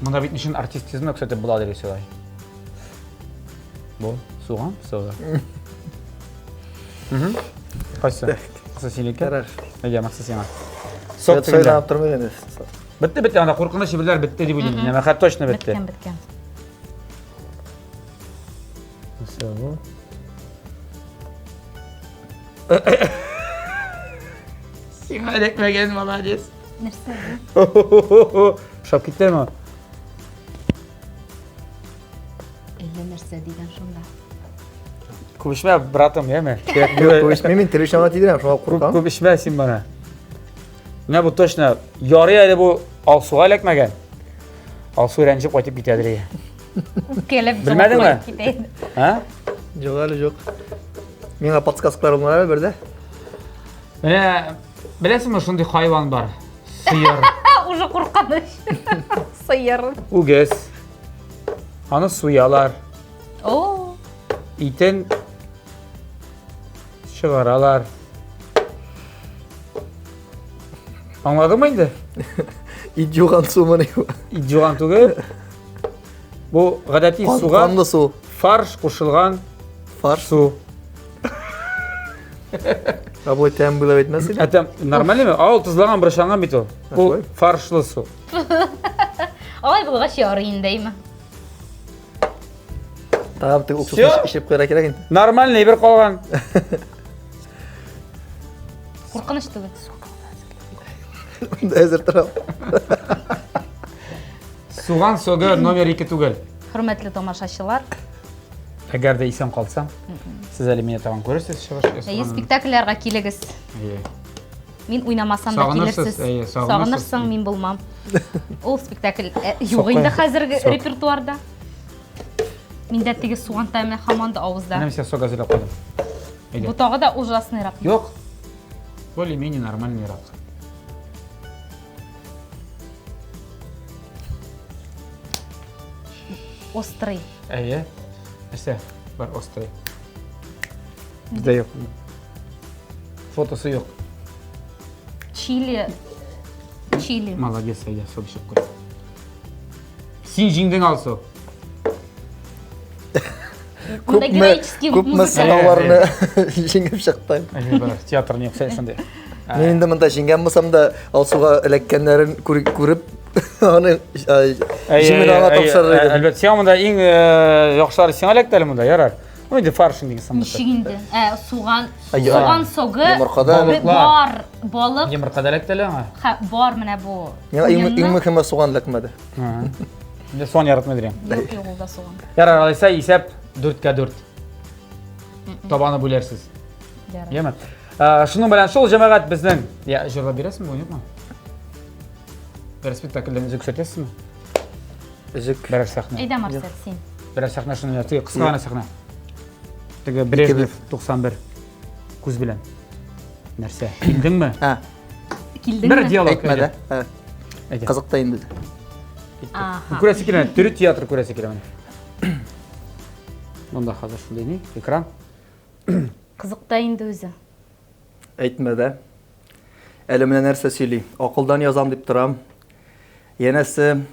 Speaker 1: Монда бит ничен артистизмны күрсәтеп була дип сөйләй. Бу суган, суган. Мгм. Кайсы? Кайсы синеке?
Speaker 2: Ярар.
Speaker 1: Әйдә, Максим сиңа. Сок
Speaker 2: Сок
Speaker 1: тегендә.
Speaker 2: сайланып тормый инде.
Speaker 1: Бетте, бетте, анда куркыныч әйберләр бетте дип уйлыйм. Менә хәт точно бетте.
Speaker 3: Беткән, беткән.
Speaker 1: Нәрсә бу? Сиңа эләкмәгән, молодец.
Speaker 3: Нәрсә бу?
Speaker 1: Шап киттеме?
Speaker 3: Әллә нәрсә дигән шунда.
Speaker 1: Күп эчмә, братым, яме?
Speaker 2: Юк, күп эчмим, мин тере чана тидерәм, шуңа куркам.
Speaker 1: Күп эчмә син моны. Менә бу точно ярый әле бу Алсуга эләкмәгән. Алсу рәнҗеп кайтып китәдер.
Speaker 3: Үпкәләп
Speaker 1: Белмәдеңме? Ә?
Speaker 2: Юк әле юк. Миңа подсказкалар булмады әле бердә.
Speaker 1: Менә беләсеңме, шундый хайван бар. Сыер.
Speaker 3: Уже куркыныч. Сыер.
Speaker 1: Үгез. Аны суялар.
Speaker 3: О.
Speaker 1: Итен чыгаралар. Аңладыңмы инде?
Speaker 2: Ит юган сумыни?
Speaker 1: Ит юган түгел. Бу гадәти суга
Speaker 2: канлы су.
Speaker 1: Фарш кушылган
Speaker 2: фарш
Speaker 1: су.
Speaker 2: Ә болай тәм булып әйтмәс иде.
Speaker 1: Ә тәм нормальныймы? А ул тозлаган, борычланган бит ул. Бу фаршлы су.
Speaker 3: Алай булгач ярый инде, әйме.
Speaker 2: Тагын теге уксусны эчеп куярга кирәк инде.
Speaker 1: Нормальный бер калган.
Speaker 3: Куркыныч түгел.
Speaker 2: Әзер торам.
Speaker 1: Суган согы номер 2 түгел.
Speaker 3: Хөрмәтле тамашачылар.
Speaker 1: Әгәр дә исән калсам, сез әле мине тагын күрерсез чыгыш
Speaker 3: ясаганда. Әйе, спектакльләргә килегез. Әйе. Мин уйнамасам да килерсез.
Speaker 1: Әйе,
Speaker 3: сагынырсың, мин булмам. Ул спектакль э, юк инде хәзерге репертуарда. Миндә теге суган тәме һаман да авызда.
Speaker 1: Менә мин сок әзерләп куйдым.
Speaker 3: Бу тагы да ужасныйрак.
Speaker 1: Юк. Более-менее нормальныйрак.
Speaker 3: Острый.
Speaker 1: Әйе. Нәрсә бар острый? Бездә юк. Фотосы юк.
Speaker 3: Чили. Чили.
Speaker 1: Молодец, әйдә, сок эчеп куй. Син җиңдең, Алсу.
Speaker 3: Монда героический
Speaker 2: Күпме
Speaker 3: музыка.
Speaker 2: сынауларны җиңеп чыктың.
Speaker 1: Әйе, бар, театр не шундый.
Speaker 2: Мин инде монда җиңгән булсам да, Алсуга эләккәннәрен күреп, аны җиңел аңа тапшырыр идем.
Speaker 1: Әлбәттә, сиңа монда иң яхшылары сиңа эләкте әле монда, ярар. Ну, инде фарш инде
Speaker 3: самбуса. Ничек инде? Ә, суган, суган согы,
Speaker 2: Йомыркада
Speaker 3: бар, балык.
Speaker 1: Йомыркада эләкте әле аңа.
Speaker 3: Ха, бар менә бу.
Speaker 2: Миңа иң мөһиме суган эләкмәде.
Speaker 1: Инде суган яратмый дирем.
Speaker 3: Юк, юк, ул да суган.
Speaker 1: Ярар, алайса исәп 4-кә 4. Табаны бүләрсез.
Speaker 3: Ярар.
Speaker 1: Яме. Шуның белән шул җәмәгать безнең. Я, җырлап бирәсеңме, бу юкмы? Бер спектакльдән өзек күрсәтәсезме?
Speaker 2: Өзек.
Speaker 1: Берәр сәхнә.
Speaker 3: Әйдә, Марсель, син.
Speaker 1: Берәр сәхнә шуны теге кыска гына сәхнә. Теге Брежнев 91 күз белән. Нәрсә? Килдеңме?
Speaker 2: Ә.
Speaker 3: Килдеңме?
Speaker 1: Бер диалог.
Speaker 2: Әйтмә дә. Кызык та инде.
Speaker 3: Ага.
Speaker 1: Күрәсе килә, тере театр күрәсе килә менә. Монда хәзер шундый ни? Экран.
Speaker 3: Кызык та инде үзе.
Speaker 2: Әйтмә дә. Әле менә нәрсә сөйли. Акылдан язам дип торам. Янәсе,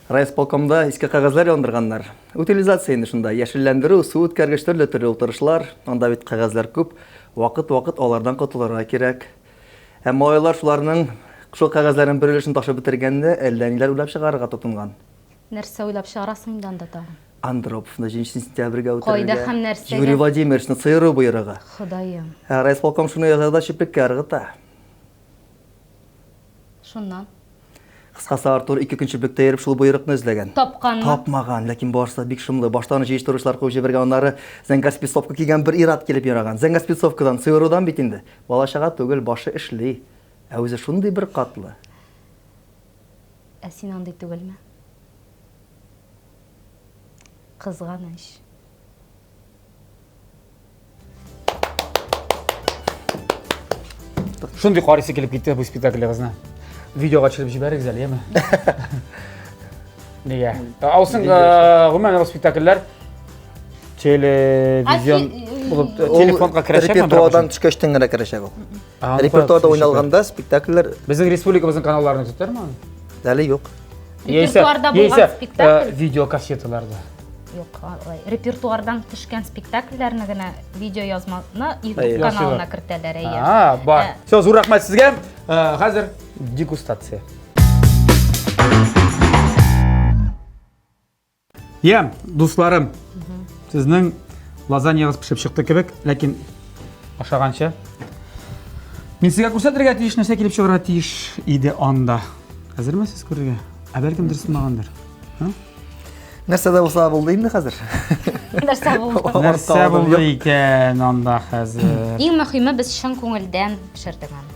Speaker 2: райисполкомда иске кәгазьләр яндырганнар. Утилизация инде шунда. Яшелләндерү, су үткәргеч төрле-төрле утырышлар. Анда бит кәгазьләр күп. Вакыт-вакыт алардан котылырга кирәк. Ә малайлар шуларның шул кәгазьләрнең бер өлешен ташып бетергән дә, әллә ниләр уйлап чыгарырга тотынган.
Speaker 3: Нәрсә уйлап чыгарасың инде анда тагын?
Speaker 2: Андроповны 7 сентябрьгә үтерергә.
Speaker 3: Кайда һәм нәрсәгә?
Speaker 2: Юрий Владимировичны сыеру боерыгы.
Speaker 3: Ходаем.
Speaker 2: Ә райисполком шуны яза да чүплеккә ыргыта.
Speaker 3: Шуннан?
Speaker 2: Кыскасы, Артур ике көн чүплектә йөреп шул боерыкны эзләгән.
Speaker 3: Тапканмы?
Speaker 2: Тапмаган, ләкин барысы да бик шомлы. Башта аны җыештыручылар куып җибәргән, аннары зәңгәр спецовка кигән бер ир-ат килеп юраган. Зәңгәр спецовкадан, сыерудан бит инде. Бала-чага түгел, башы эшли. Ә үзе шундый беркатлы.
Speaker 3: Ә син андый түгелме? Кызганыч.
Speaker 1: Шундый карыйсы килеп китте бу спектаклегызны. Видеога төшереп җибәрегез әле, яме. Нигә? Алсын, гомумән ул спектакльләр телевизион булып телефонга керәчәкме?
Speaker 2: Репертуардан төшкәчтен генә керәчәк ул. Репертуарда уйналганда спектакльләр
Speaker 1: Безнең республикабызның каналларына күрсәтәме аны?
Speaker 2: Әле юк.
Speaker 3: Репертуарда булган спектакль.
Speaker 1: Видеокассеталарда.
Speaker 3: Юк, алай. Репертуардан төшкән спектакльләрне генә видеоязманы YouTube каналына кертәләр, әйе.
Speaker 1: А, бар. Все, зур рәхмәт сезгә. Хәзер дегустация. Я, дусларым, сезнең лазаньягыз пешеп чыкты кебек, ләкин ашаганчы мин сезгә күрсәтергә тиеш нәрсә килеп чыгарга тиеш иде анда. Әзерме сез күрергә? Ә бәлкем дөрес булмагандыр.
Speaker 2: Нәрсә дә булса булды инде хәзер.
Speaker 3: Нәрсә булды?
Speaker 1: Нәрсә булды икән анда хәзер?
Speaker 3: Иң мөһиме без чын күңелдән пешердек аны.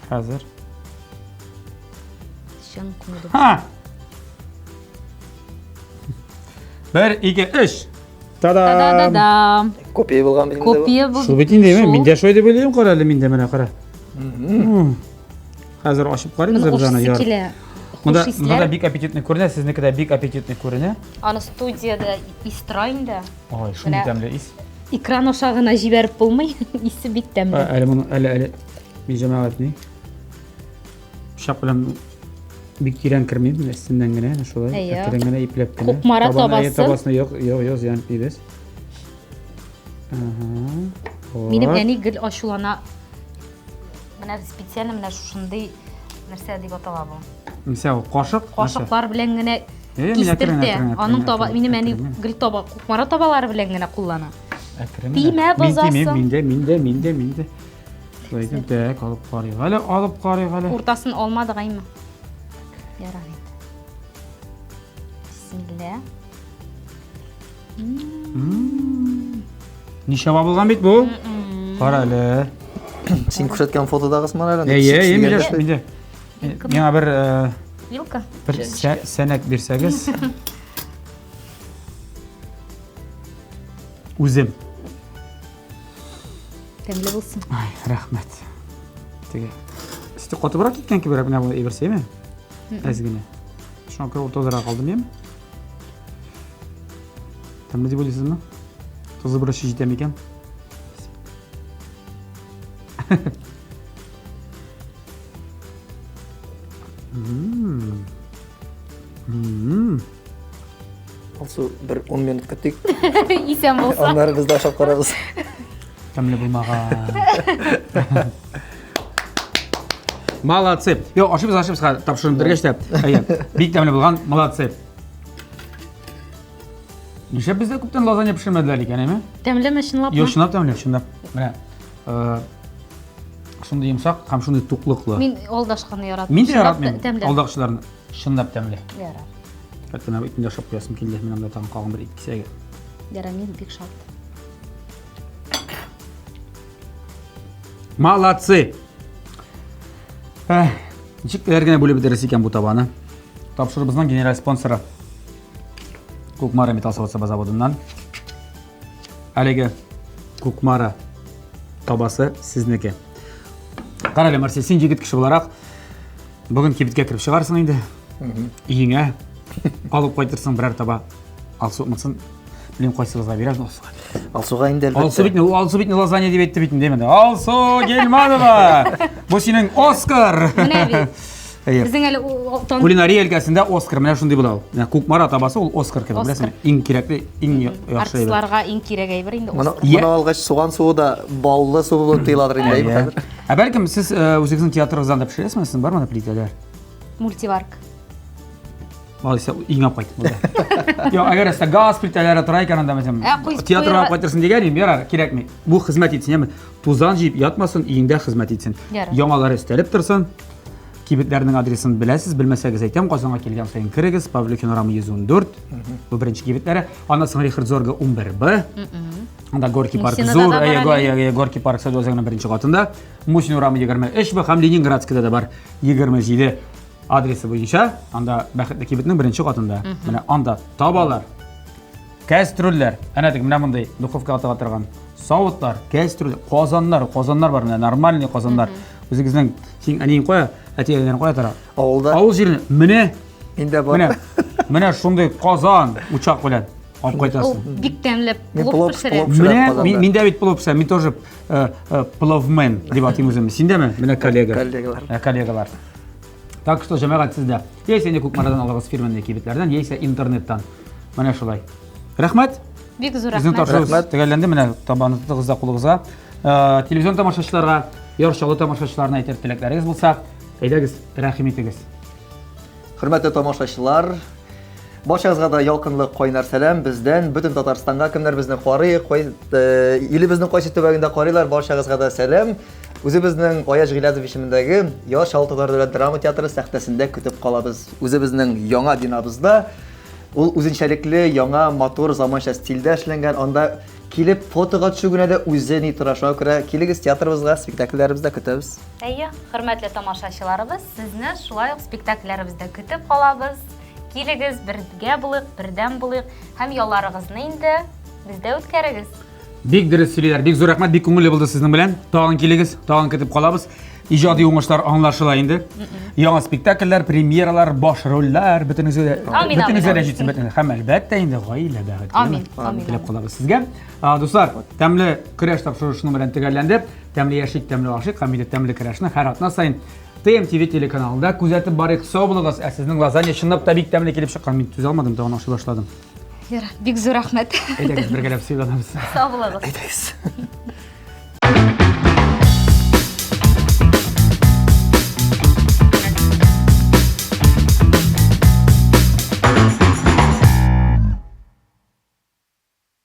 Speaker 1: Хәзер.
Speaker 3: Чын күңелдән.
Speaker 1: Ха! Бер, ике, өч. Та-дам!
Speaker 3: Та-да-да-дам.
Speaker 2: Копия булган бит инде.
Speaker 3: Копия бу.
Speaker 1: Шул бит инде, мин дә шулай дип уйлыйм, кара әле мин дә менә кара. Хәзер ачып карыйбыз без аны.
Speaker 3: Килә.
Speaker 1: Монда монда да бик аппетитный күренә, сезнеке дә бик аппетитный күренә.
Speaker 3: Аны студиядә ис тора инде.
Speaker 1: Ой, шундый тәмле ис.
Speaker 3: Экран аша гына җибәреп булмый, исе бик тәмле.
Speaker 1: Әле моны әле әле мин җәмәгать ни? Пычак белән бик тирән кермим, менә өстеннән генә, әнә шулай, әкрен генә ипләп кенә.
Speaker 3: Кукмара табасы.
Speaker 1: Табасны юк, юк, юк, зыян итмибез. Ага.
Speaker 3: Минем әни гел ачулана. Менә специально менә шушындый нәрсә дип атала бу.
Speaker 1: Нәрсә ул? Кашык?
Speaker 3: Кашыклар белән генә кистертә. Аның таба, минем әни гел таба, Кукмара табалары белән генә куллана. Тимә бозасың.
Speaker 1: Мин тимим, мин дә, мин дә, мин дә, мин дә. Шулай итеп, так, алып карыйк әле, алып карыйк әле.
Speaker 3: Уртасын алмадык, әйме? Ярар инде. Бисмилла.
Speaker 1: Ничә булган бит бу? Кара әле.
Speaker 2: Син күрсәткән фотодагы сыман әле.
Speaker 1: Әйе, әйе, миндә, миндә. Миңа бер
Speaker 3: вилка.
Speaker 1: Бер сәнәк бирсәгез. Үзем.
Speaker 3: Тәмле булсын.
Speaker 1: Ай, рәхмәт. Теге. Сөте катыбрак киткән кеберәк менә бу әйбер әйме? Әз генә. Шуңа күрә уртадырак алдым, яме? Тәмле дип уйлыйсызмы? Тозы бераз җитә микән?
Speaker 2: Алсу, бер 10 минут көтик.
Speaker 3: Исән булса.
Speaker 2: Аннары без дә ашап карарбыз.
Speaker 1: Тәмле булмаган. Молодцы. Йо, ашыйбыз, ашыйбыз, хәзер тапшырып бетергәч тә. Әйе, бик тәмле булган, молодцы. Нишләп бездә күптән лазанья пешермәделәр икән, әйме?
Speaker 3: Тәмлеме, чынлапмы?
Speaker 1: Йо, чынлап тәмле, чынлап. Менә, э, шундый йомшак һәм шундый туклыклы.
Speaker 3: Мин алдашканны яратмыйм.
Speaker 1: Мин дә яратмыйм алдакчыларны. Чынлап тәмле.
Speaker 3: Ярар.
Speaker 1: Хәтта менә итне ашап куясым килде. Мин анда тагын калган бер ит кисәге.
Speaker 3: Ярар, мин бик шат.
Speaker 1: Молодцы! Эх, ничек генә бүлеп бетерәсе икән бу табаны. Тапшырубызның генераль спонсоры Кукмара металл савыт-саба заводыннан. Әлеге Кукмара табасы сезнеке. Кара әле, Марсель, син егет кеше буларак бүген кибеткә кереп чыгарсың инде. Өеңә алып кайтырсың берәр таба. Алсу монысын белмим кайсыгызга бирәсең Алсуга.
Speaker 2: Алсуга инде әлбәттә.
Speaker 1: Алсу бит, Алсу бит лазанья дип әйтте бит инде менә. Алсу Гильманова! Бу синең Оскар!
Speaker 3: Менә бит.
Speaker 1: Әйе.
Speaker 3: Безнең әле
Speaker 1: Кулинария өлкәсендә Оскар менә шундый була ул. Менә Кукмара табасы ул Оскар кебек, беләсеңме? Иң кирәкле, иң яхшы әйбер.
Speaker 3: Артистларга иң кирәк әйбер инде
Speaker 2: Оскар. Моны алгач суган суы да баллы су булып тоеладыр инде, әйе хәзер.
Speaker 1: Ә бәлкем сез э, үзегезнең театрыгыздан да пешерәсезме? Сезнең бармы анда плитәләр?
Speaker 3: Мультиварка.
Speaker 1: Алайса өеңә алып кайт. Юк, әгәр әстә газ плитәләре тора икән анда мәсәлән.
Speaker 3: Ә,
Speaker 1: Театрга алып кайтырсың дигән идем, ярар, кирәкми. Бу хезмәт итсен, яме. Тузан җыеп ятмасын, өеңдә хезмәт итсен. Яңалары өстәлеп торсын. Кибетләрнең адресын беләсез, белмәсәгез әйтәм, Казанга килгән саен керегез, Павлюхин урамы 114. Бу беренче кибетләре. Аннан соң Рихард Зорга 11Б. Анда Горький парк зур, әйе, Горький парк сәүдә үзәгенең беренче катында. Мусин урамы 23Б һәм Ленинградскийда да бар 27 адресы буенча. Анда Бәхетле кибетнең беренче катында. Менә анда табалар. Кәстрүлләр. Әнә теге менә мондый духовкага тыга торган савытлар, кәстрүл, казаннар, казаннар бар менә нормальный казаннар. Үзегезнең син әниең кая, әти-әниләрең кая тора?
Speaker 2: Авылда.
Speaker 1: Авыл җиренә менә
Speaker 2: Миндә бар.
Speaker 1: Менә менә шундый казан учак белән алып кайтасың.
Speaker 3: Ул бик тәмле плов пешерә.
Speaker 1: Менә мин дә бит плов пешерәм. Мин тоже э, э, пловмен дип атыйм үземне. Син дәме? Менә коллега.
Speaker 2: Коллегалар.
Speaker 1: Э, коллегалар. Так что, җәмәгать, сездә. Яисә инде Кукмарадан алыгыз фирменный кибетләрдән, яисә интернеттан. Менә шулай. Рәхмәт.
Speaker 3: Бик зур
Speaker 1: Безнең
Speaker 3: рәхмәт.
Speaker 1: тапшыру
Speaker 2: Рәхмәт.
Speaker 1: төгәлләнде. Менә табаны тотыгыз да кулыгызга. Э, Телевизион тамашачыларга, Яр Чаллы тамашачыларына әйтер теләкләрегез булса, әйдәгез, рәхим итегез.
Speaker 2: Хөрмәтле тамашачылар, барчагызга да ялкынлы кайнар сәлам бездән, бөтен Татарстанга, кемнәр безне карый, кай, э, илебезнең кайсы төбәгендә карыйлар, барчагызга да сәлам. Үзебезнең Аяз Гыйләзов исемендәге Яр Чаллы татар дәүләт драма театры сәхнәсендә көтеп калабыз. Үзебезнең яңа бинабызда. Ул үзенчәлекле, яңа, матур, заманча стильдә эшләнгән. Анда килеп фотога төшү генә дә үзе ни тора. Шуңа күрә килегез театрыбызга, спектакльләребездә көтәбез.
Speaker 3: Әйе, хөрмәтле тамашачыларыбыз, сезне шулай ук спектакльләребездә көтеп калабыз. Килегез, бергә булыйк, бердәм булыйк һәм ялларыгызны инде бездә үткәрегез.
Speaker 1: Бик дөрес сөйлиләр. Бик зур рәхмәт, бик күңелле булды сезнең белән. Тагын килегез, тагын көтеп калабыз. Иҗади уңышлар аңлашыла инде. Яңа спектакльләр, премьералар, баш рольләр, бөтенесе дә, бөтенесе дә җитсен, бөтенесе. Һәм әлбәттә инде гаилә бәхете.
Speaker 3: Амин, амин.
Speaker 1: Теләп калабыз сезгә. Дуслар, тәмле көрәш тапшыруы шуның белән төгәлләнде. Тәмле яшик, тәмле ашыйк һәм инде тәмле көрәшне һәр атна саен ТМТВ телеканалында күзәтеп барыйк. Сау булыгыз. Ә сезнең лазанья чынлап та бик тәмле килеп чыккан. Мин түзә алмадым, тагын ашый башладым.
Speaker 3: Ярар, бик зур рәхмәт.
Speaker 1: Әйдәгез, бергәләп сыйланабыз.
Speaker 3: Сау булыгыз.
Speaker 2: Әйдәгез.